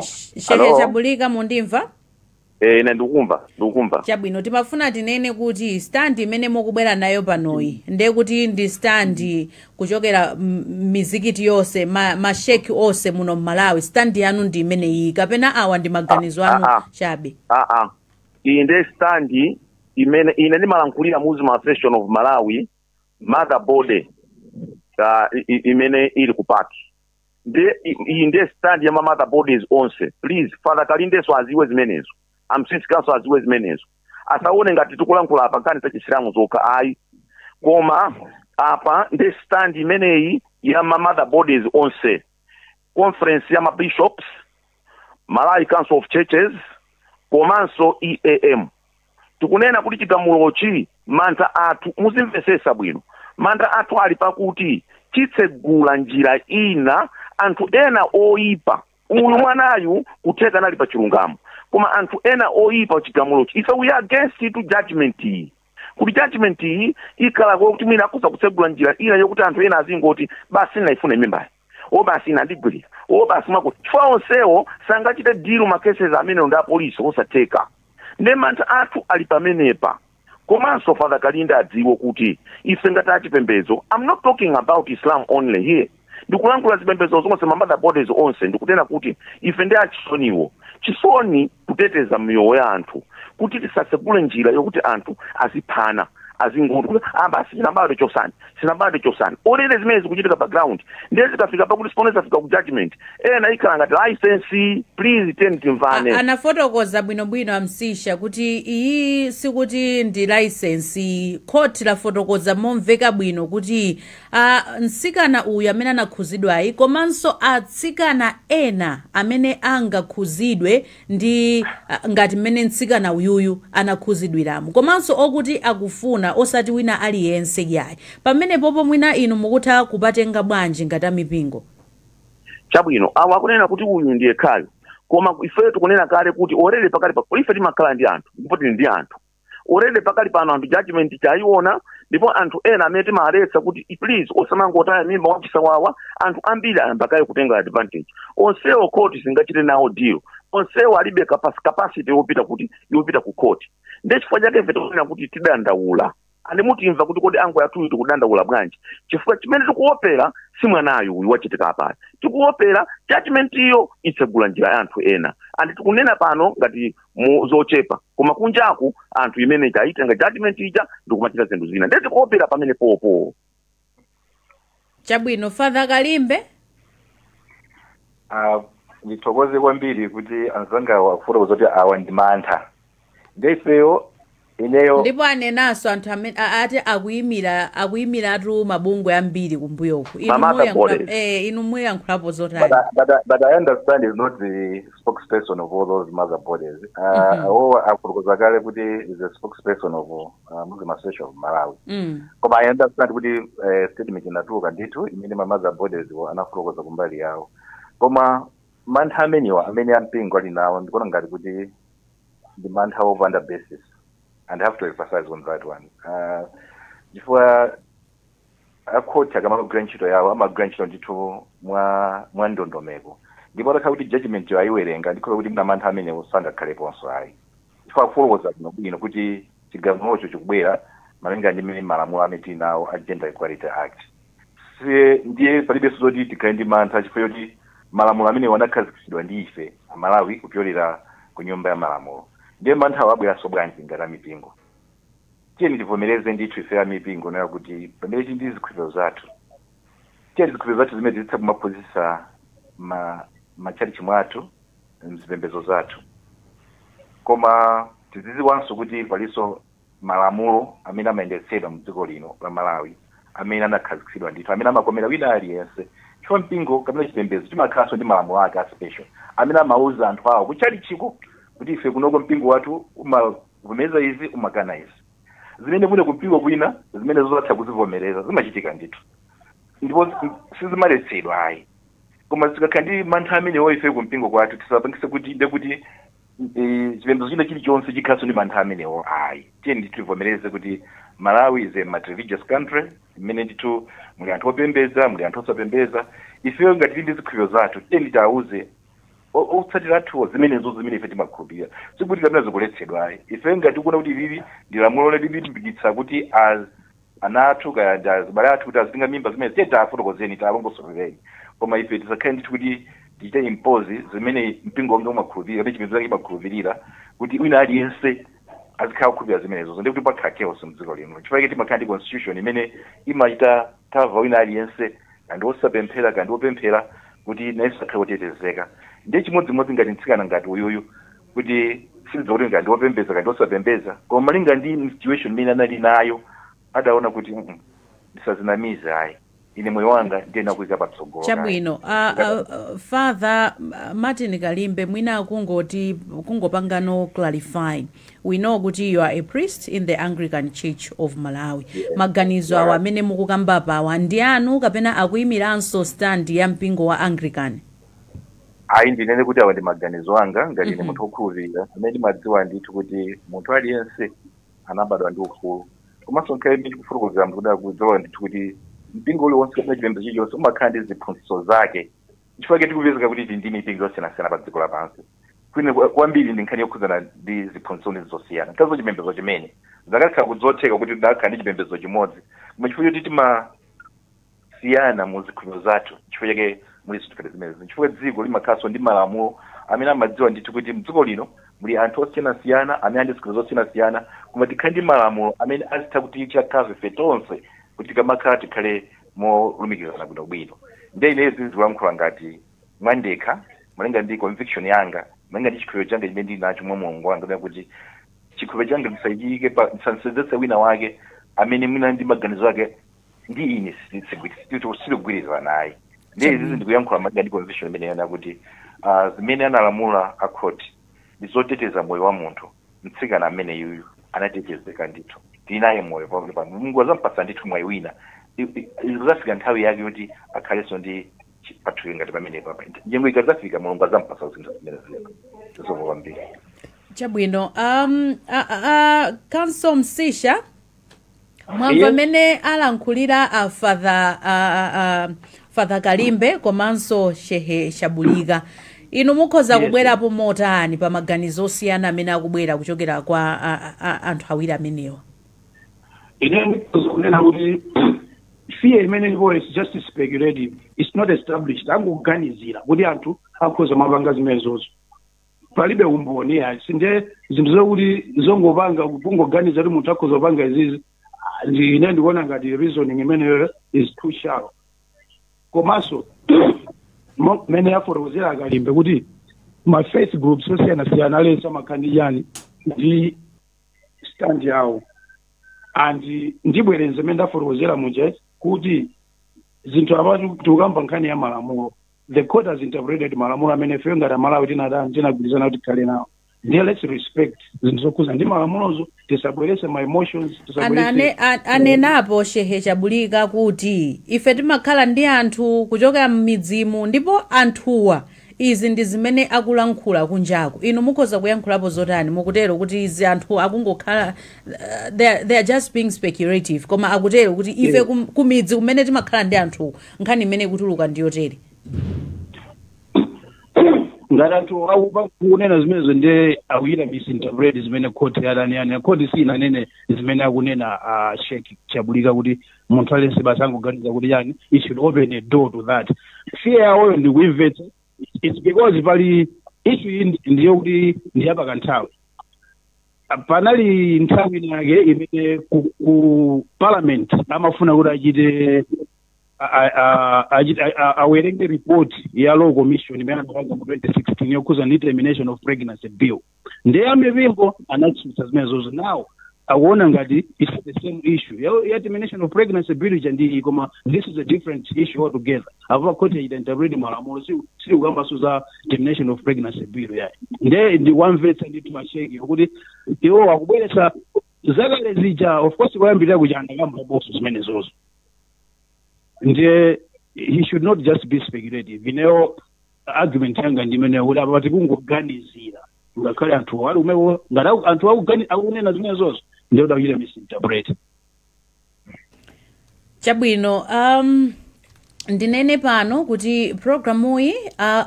Sheikh Hello? Chabulika, mundimva? Eh, ine ndikukumva, ndikukumva. Chabwino, timafuna tinene kuti stand imene mukubwera nayo panoyi ndiye kuti ndi stand kuchokera mizikiti yonse, masheki onse muno mMalawi, stand yanu ndi imeneyi kapena awa ndi maganizo anu Ah, ah. chabe? Ah, iyi ndiye stand imene ine ndimalankhulira, Muslim Association of Malawi mother body imene ili ku park. Ndiye iyi ndiye stand ya ma mother bodies onse. Please, Father Kalindeso aziwe zimenezo, amsisikanso aziwe zimenezo, asaone ngati tikulankhula apa nkhani za Chisilamu zokha, ayi. Koma Apa ndi stand imeneyi ya ma mother bodies onse: Conference ya ma Bishops, Malawi Council of Churches, komanso EAM. Tikunena kuti chigamulochi, mantha athu, muzimvesesa bwino, mantha athu ali pakuti chitsegula njira ina anthu ena oyipa. Uyu mwanayu kutheka nali pa chilungamo, koma anthu ena oyipa, chigamulochi, ife we are against to judgment iyi, kuti judgment iyi ikhala kuti mwina akuza kutsegula njira ina yokuti anthu ena azingoti, "Basi, naifuna mimbayi, o basi inandigwirira, o basi mwakuti," chifukwa onsewo sangachite deal ma cases amene ndi apolisi, osatheka. Ndi mantha athu ali pamenepa. Komanso Father Kalinda adziwe kuti ife ngati achipembedzo, I'm not talking about Islam only here, ndikulankhula zipembedzo zonse, ma mother bodies onse, ndikutena kuti ife ndi achisoniwo, chisoni kuteteza miyoyo ya anthu, kuti tisasegule njira yokuti anthu aziphana, azingoti kuti, "Ah, basi, sinabadwe chosani, sinabadwe chosani." Already zimene zikuchitika background, ndiye zikafika pakuti sipone zafika ku judgment, ena ikhala ngati license. Please, teni timvane. Anafotokoza bwinobwino amsisha kuti iyi sikuti ndi license. Khoti lafotokoza momveka bwino kuti mtsikana uyu amene anakhuzidwayi, komanso atsikana ena amene angakhuzidwe ndi ngati mmene mtsikana uyuyu anakhuzidwiramo, komanso okuti akufuna, osati wina aliyense yayi. Pamenepopo mwina inu mukutha kupatenga bwanji ngati amipingo? Chabwino, awo akunena kuti uyu ndiye khayo, koma ifeyo tikunena kale kuti already pakali pa ife timakhala ndi anthu, ndipo tili ndi anthu already pakali pano. Anthu judgment chayiona, ndipo anthu ena amene timaletsa kuti, "Please, osamangotaya mimba wachisawawa," anthu ambiri ayamba kale kutenga advantage. Onsewo court singachite nawo deal, onsewo alibe capacity yopita kuti yopita ku court. Ndiye chifukwa chake ife tikunena kuti tidandaula, andi mutimva kuti kodi ango yathuyu tikudandaula bwanji, chifukwa chimene tikuopera si mwanayu uyu wachitika apali, tikuopera judgment iyo itsegula njira ya anthu ena. Andi tikunena pano ngati mu zochepa, koma kunjaku anthu imene itaitenga judgment ija ndikumachita zinthu zina, ndiye tikuopera pamene popo. Chabwino, Father Kalimbe. Ndithokoze kwambiri kuti anzangawo akufotokoza kuti awa ndi mantha, ndiye ifeyo, ineyo Ndipo anenanso anthu amene ati akuyimiratu mabungwe ambiri kumbuyoku. Inu Ma mother bodies. Inu muyankhulapo zotani? But I understand he's not the spokesperson of all those mother bodies. Awo akufotokoza kale kuti is the spokesperson of Muslim Association of Malawi. Koma I understand kuti statement inatuluka ndithu imene ma mother bodies wo anafotokoza kumbali yawo. Koma mantha ameniwa amene ampingo ali nawo, ndikuona ngati kuti ndi mantha opanda basis, and I have to emphasize on that one. Chifukwa akhoti akamagwira ntchito yawo, amagwira ntchito ndithu mwa ndondomeko, ndipo atakhala kuti judgment yo ayiwerenga, ndikhoza kuti mna mantha amenewo sangakhaleponso ayi, chifukwa akufotokoza bwino bwino kuti chigamulocho chikubwera malinga ndi mmene malamulo amene tili nawo a Gender Equality Act. Ndiye palibenso zoti tikhale ndi mantha, chifukwa choti malamulo amene anakhazikitsidwa ndi ife Amalawi kupyolera ku Nyumba ya Malamulo. Ndiye manthawo abweranso bwanji ngati amipingo? Tiyeni tivomereze ndithu ife amipingo nayo kuti pamene tili ndi zikhulupiriro zathu, tiyeni zikhulupiriro zathu zimene tizitha kumaphunzitsa ma matchalichi mwathu, mzipembedzo zathu, koma tizidziwanso kuti palinso malamulo amene amayendetsedwa mdziko lino la Malawi, amene anakhazikitsidwa ndithu, amene amakomera wina aliyense, chifukwa mpingo kapena chipembedzo chimakhalanso ndi malamulo ake a special amene amauza anthu awo kutchalichiko kuti ife kunoko mpingo wathu umavomereza izi, umakana izi, zimene kune kumpingo kwina zimene zozatha kuzivomereza. Zimachitika ndithu, ndipo sizimaletsedwa ayi. Koma zikakhala ndi mantha amenewo ife kumpingo kwathu, tisapangise kuti ndekuti chipembedzo china chilichonse chikhalanso ndi mantha amenewo ayi. Tiye ndithu tivomereze kuti Malawi is a multi-religious country, imene ndithu muli anthu opembedza, muli anthu osapembedza. Ifeyo ngati tili ndi zikhulupiriro zathu, tiye nditiawuze otsatira athuwo zimenezo zimene ife timakhulupirira. Sikuti kapena zikuletsedwa ayi. Ife ngati tikuona kuti lili ndi lamulo lilimbikitsa kuti ana athu kaya ndi azibale athu kuti azitenga mimba zimene, tiye tiafotokozeni, tialongosolereni. Koma ife tisakhale ndithu kuti tichite impose zimene mpingo wange umakhulupirira kapena chipembedzo chake chimakhulupirira, kuti wina aliyense azikhala kukhulupirira zimenezo, ndi kuti pakhala chaos mdziko lino. Chifukwa chake timakhala ndi constitution imene imachita cover wina aliyense, kandi osapemphera kandi opemphera, kuti nayenso akhale otetezeka. Ndiye chimodzimodzi ngati mtsikana ngati uyuyu, kuti sindidziwa kuti ngati wopembedza kandi osapembedza, koma malinga ndi situation imene anali nayo, adaona kuti Ndisazinamize ayi, ine moyo wanga ndiye nakuyika patsogolo. Chabwino. Father Martin Kalimbe, mwina kungoti kungopangano clarify, we know kuti you are a priest in the Anglican Church of Malawi. Maganizo awa amene mukukamba pawa ndi anu kapena akuyimiranso stand ya mpingo wa Anglican? Ayi, ndinene kuti awa ndi maganizo anga ngati ine munthu wokhulupirira amene ndimadziwa ndithu kuti munthu aliyense anabadwa ndi ufulu, komanso nkhale imene ndikufotokozera munthu kuti akudziwa ndithu kuti mpingo uliwonse kapena chipembedzo chilichonse umakhala ndi ziphunzitso zake. Chifukwa tikupezeka kuti tili ndi mipingo yosiyanasiyana pa dziko lapansi. Kwine kwambiri ndi nkhani yokhudzana ndi ziphunzitso ndi zosiyana nkazo chipembedzo chimene zakakhala kudzotheka kuti tidakhala ndi chipembedzo chimodzi, koma chifukwa choti timasiyana mu zikhulupiriro zathu, chifukwa chake muli zinthu zimenezi. Chifukwa dziko limakhalanso ndi malamulo amene amadziwa ndithu kuti mdziko lino muli anthu osiyanasiyana amene ali ndi zikhulupiriro zosiyanasiyana, koma tikhale ndi malamulo amene azitha kuti chakhazo ife tonse kuti tikamakhala tikhale molumikizana bwinobwino. Ndiye ineyo zikulankhula ngati mwandekha, malinga ndi conviction yanga, malinga ndi chikhulupiriro changa chimene ndili nacho mwa Mulungu wanga, kuti chikhulupiriro changa ndisachiyike pa ndisasenzetse wina wake amene mwina ndi maganizo ake ndi ine sitigwirizana naye. Ndiye izizi ndikuyankhula malinga ndi conviction imene yana kuti zimene analamula a court ndi zoteteza moyo wa munthu. Mtsikana amene yuyu anatetezeka ndithu, tili naye moyo pano. Mulungu azampasa ndithu mwayi wina, ikazafika nthawi yake yoti akhalenso ndi pathupi ngati pamene papa. Nyengo ikazafika, Mulungu azampasa zinthu zimene zilepa zomwe kwambiri. Chabwino. Counsel Msisha, mwamva mmene alankhulira a Father Father Kalimbe komanso Shehe Shabulika. Inu mukhoza kubwerapo motani pa maganizo osiyana amene akubwera kuchokera kwa anthu awiri amenewa? Ine ndikhoza kunena kuti fear imene ilipo is just speculative, it's not established. Angoganizira kuti anthu akhoza mapanga zimenezozo, palibe umboni yayi. Sinde zinthu zokuti zongopanga kungoganiza kuti munthu akhoza kupanga izizi, ine ndikuona ngati reasoning imeneyo is too shallow. Komanso mmene yafotokozera Akalimbe kuti ma faith groups osiyanasiyana aliyense amakhala ndi chani, ndi stand yawo, and ndibwerenze mmene ndafotokozera muja kuti zinthu apatu tikukamba nkhani ya malamulo. The court has interpreted malamulo amene ife ngati Amalawi tinadani tinagwirizana kuti tikhale nawo. Ndiye let's respect zinthu zokhuza ndi malamulozo, tisabwerese ma emotions, tisabwerese Anenapo Shehe Chabulika kuti ife timakhala ndi anthu kuchokera m'midzimu, ndipo anthuwa izi ndi zimene akulankhula kunjaku. Inu mukhoza kuyankhulapo zotani? Mukutero kuti izi anthu akungokhala, they are just being speculative, koma akutero kuti ife kumidzi kumene timakhala ndi anthu, nkhani imene ikutuluka ndiyotere. Ngati anthu akupa kunena zimenezo, ndiye akuyita misinterpret zimene court yadani yani. Court sinanene zimene akunena Sheikh Chabulika kuti munthu aliyense basi angoganiza kuti yani. It should open a door to that fear yawoyo. Ndikuimvetsa, it's because pali issue iyi ndiyo kuti ndiyapakanthawi. Panali nthawi inake imene ku parliament amafuna kuti achite awerenge report ya Law Commission imene anapanga mu 2016 yokhuza ndi Termination of Pregnancy Bill. Ndiye amipingo anatsutsa zimenezozo. Now akuona ngati it's the same issue ya termination of pregnancy bill ija ndi, koma this is a different issue altogether. Apo court ida interpret malamulo, sikukambaso za termination of pregnancy bill yayi. Ndiye ndikwamvetsa ndithu acheki kuti iwo akubweretsa zakale zija. Of course kuyambirira kuja anakambaponso zimenezozo. Ndiye he should not just be speculative. Ineyo argument yanga ndimeneyo, kuti apa tikungoganizira, ngakhale anthu ali umeko, ngati anthu akunena zimenezozo, ndiye kuti akuchita misinterpret. Chabwino. Ndinene pano kuti programuyi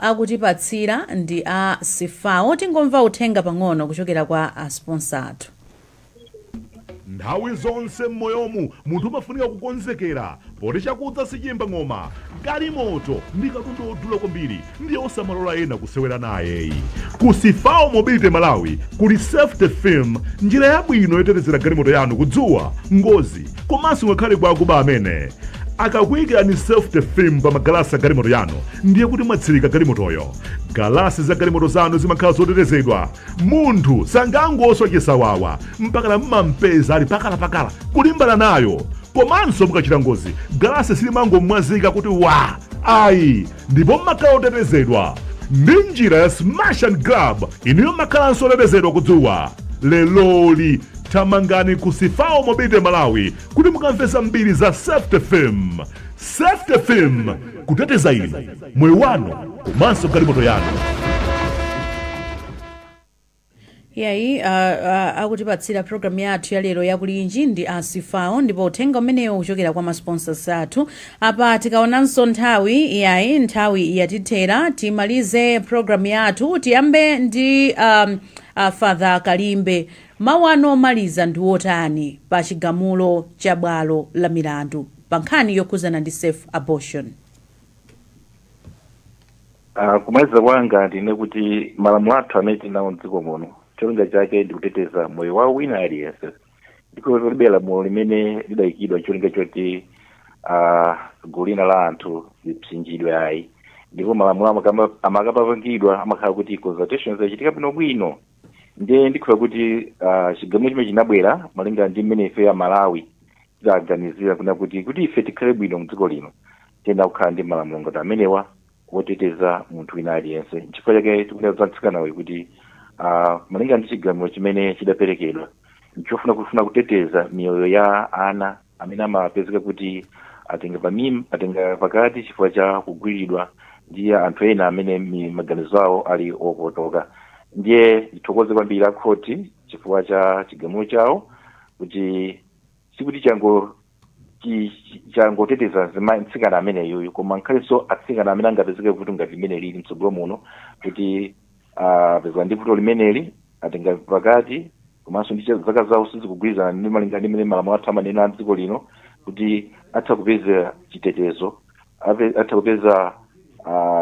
akutipatsira ndi a Sifawo. Tingomva uthenga pang'ono kuchokera kwa a sponsor athu. Nthawi zonse m'moyomu munthu umafunika kukonzekera, poti chakudza sichimba ng'oma. Galimoto ndi katundu wodula kwambiri, ndiye osamalola ena kusewera naye. Ku Sifawo Mobility Malawi kuli safety film, njira yabwino yotetezera galimoto yanu kudzuwa, ngozi, komanso ngakhale kwa akuba amene akakuyikirani safety film pa magalasi a galimoto yanu, ndiye kuti mwatsirika galimotoyo. Galasi za galimoto zanu zimakhala zotetezedwa, munthu sangangoswa chisawawa mpaka mmampeza ali pakalapakala kulimbana nayo. Komanso mukachita ngozi, galasi silimangomwazika kuti wa ayi, ndipo mmakhala otetezedwa. Ndi njira ya smash and grab, inuyo makhalanso otetezedwa kudzuwa. Leloli thamangani ku Sifao Mobility Malawi kuti mukamve zambiri za Safety Film. Safety Film, kuteteza inu, moyo wanu komanso galimoto yanu. Yayi, akutipatsira programu yathu ya lero yakulinji ndi Asifao, ndipo uthenga umenewo kuchokera kwa masponsors athu. Apa tikaonanso nthawi, yayi, nthawi yatithera, timalize programu yathu. Tiyambe ndi Father Kalimbe, mawu anu omaliza ndi wotani pa chigamulo cha bwalo la milandu pa nkhani yokhuzana ndi safe abortion? Kumaliza kwanga ndine kuti malamulo athu amene tinawo mdziko muno, cholinga chake ndi kuteteza moyo wa wina aliyense. Ndipo palibe lamulo limene lidayikidwa cholinga choti gulu lina la anthu lipsinjidwe ayi. Ndipo malamulo amakapangidwa amakhala kuti consultations achitika bwinobwino. Ndiye ndikhoya kuti chigamulo chimene chinabwera malinga ndi mmene ife ya Malawi tidaganizira kuna kuti ife tikhale bwino mdziko lino, tiyenda kukhala ndi malamulo ngati amenewa woteteza munthu wina aliyense. Nchifukwa chake tikunena za mtsikanawe kuti malinga ndi chigamulo chimene chidaperekedwa nchofuna kufuna kuteteza miyoyo ya ana amene amapezeka kuti atenga atenga pakati chifukwa cha kugwiridwa ndi anthu ena amene maganizo awo ali opotoka. Ndiye ndithokoze kwambiri akhoti chifukwa cha chigamulo chawo, kuti sikuti changoteteza mtsikana ameneyoyo, koma nkhalenso atsikana amene angapezeke kuti ngati limene lili mtsogolo muno kuti apezeka ndi vuto limeneli atenga pakati, komanso ndi zaka zawo sizikugwirizana ndi malinga ndi mmene malamulo athu amanena a dziko lino, kuti atha kupeza chitetezo, atha kupeza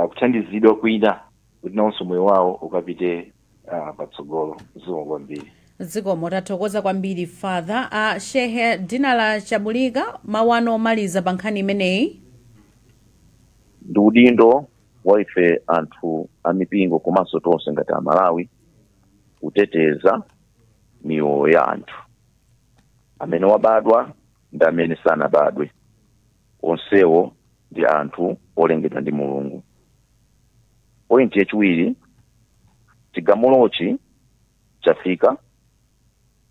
kuthandizidwa kwina kuti nawonso moyo wawo ukapite patsogolo. Zikomo kwambiri. Zikomo, tathokoza kwambiri Father. Shehe Dinala Chabulika, mawu anu omaliza pa nkhani imeneyi? Ndi udindo wa ife anthu amipingo komanso tonse ngati Amalawi kuteteza miyoyo ya anthu amene wabadwa ndi amene sanabadwe. Onsewo ndi anthu olengedwa ndi Mulungu. Point yachiwiri, chigamulochi chafika,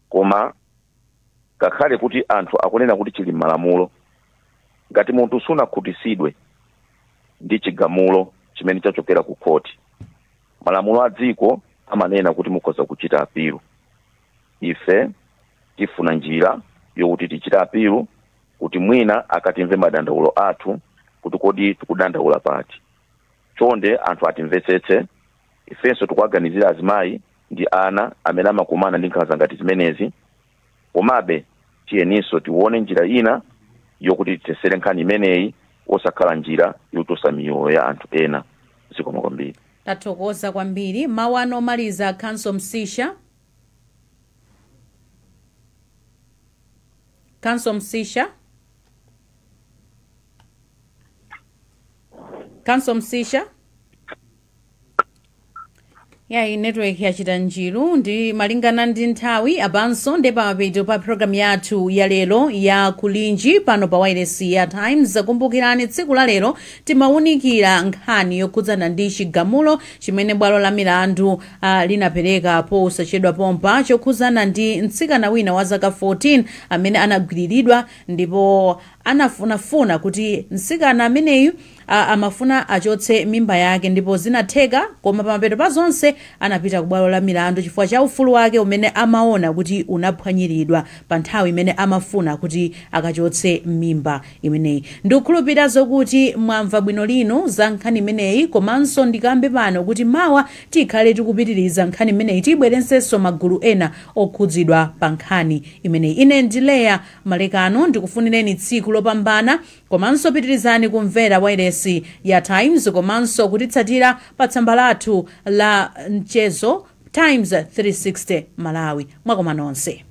koma ngakhale kuti anthu akunena kuti chili m'malamulo, ngati munthu sunakhutisidwe ndi chigamulo chimene chachokera ku khoti, malamulo a dziko amanena kuti mukhoza kuchita apilu. Ife tifuna njira yokuti tichite apilu kuti mwina akatimve madandaulo athu kuti kodi tikudandaula pati. Chonde anthu atimvetsetse, ifenso tikuwaganizira azimayi ndi ana amene amakumana ndi nkhanza ngati zimenezi. Komabe tiyeninso tione njira ina yokuti titesere nkhani imeneyi, osakhala njira yotosa miyoyo ya anthu ena. Zikomo kwambiri. Tathokoza kwambiri. Mawu anu omaliza, Counsel Msisha. Counsel Msisha. Counsel Msisha. Yayi, network yachita njiru ndi malingana ndi nthawi. Apanso ndi pamapeto pa programu yathu ya lero ya Kulinji pano pa wireless ya Times. Kumbukirani tsiku la lero timawunikira nkhani yokhudzana ndi chigamulo chimene bwalo la milandu linapereka posachedwa pompa chokhudzana ndi mtsikana wina wa zaka 14 amene anagwiriridwa, ndipo anafunafuna kuti mtsikana ameneyu amafuna achotse mimba yake, ndipo zinatheka, koma pamapeto pa zonse anapita ku bwalo la milandu chifukwa cha ufulu wake umene amaona kuti unaphwanyiridwa pa nthawi imene amafuna kuti akachotse mimba imeneyi. Ndikukhulupirira zokuti mwamva bwino lino za nkhani imeneyi, komanso ndikambe pano kuti mawa tikhale tikupitiriza nkhani imeneyi, tibwerensenso magulu ena okhudzidwa pa nkhani imeneyi. Ine ndi Leya Malekano, ndikufunireni tsiku lopambana, komanso pitirizani kumvera wailesi ya Times komanso kutitsatira pa tsamba lathu la mchezo Times 360 Malawi. Mwakoma nonse.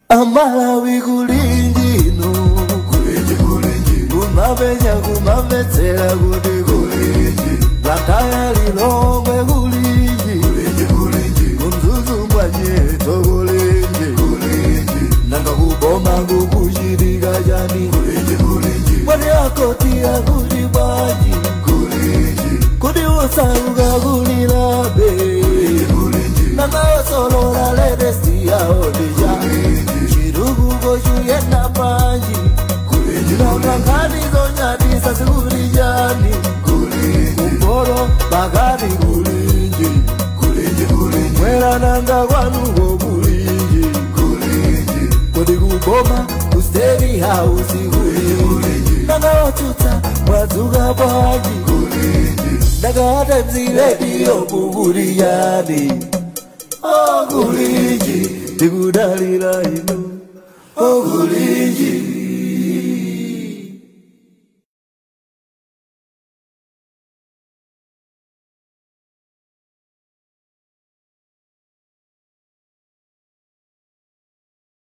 Amalawi kulinji no, kulinji kulinji, kumapenya kumamvetsera kuti kulinji, Blantyre Lilongwe kulinji, kulinji kulinji, kumzuzu mwanyeto kulinji, kulinji, Nanga kuboma kukuchitika chani kulinji kulinji. Wati akoti akuti bwanji kulinji. Kuti usauka kulilabe kulinji kulinji. Nanga osolola ledesi yaonija kulinji. Chirukuko chuyenda panji kulinji. Nanga nkhani zonyadisa zikuli chani kulinji. Kumporo pakati kulinji kulinji kulinji. Mwera nanga kwanuko kulinji kulinji. Kodi kuboma kusteri house kulinji. Nanga otuta mwadzuka bwanji kulinji. Nanga Times Radio kukuli yani. Oh kulinji tikudalira inu. Oh kulinji.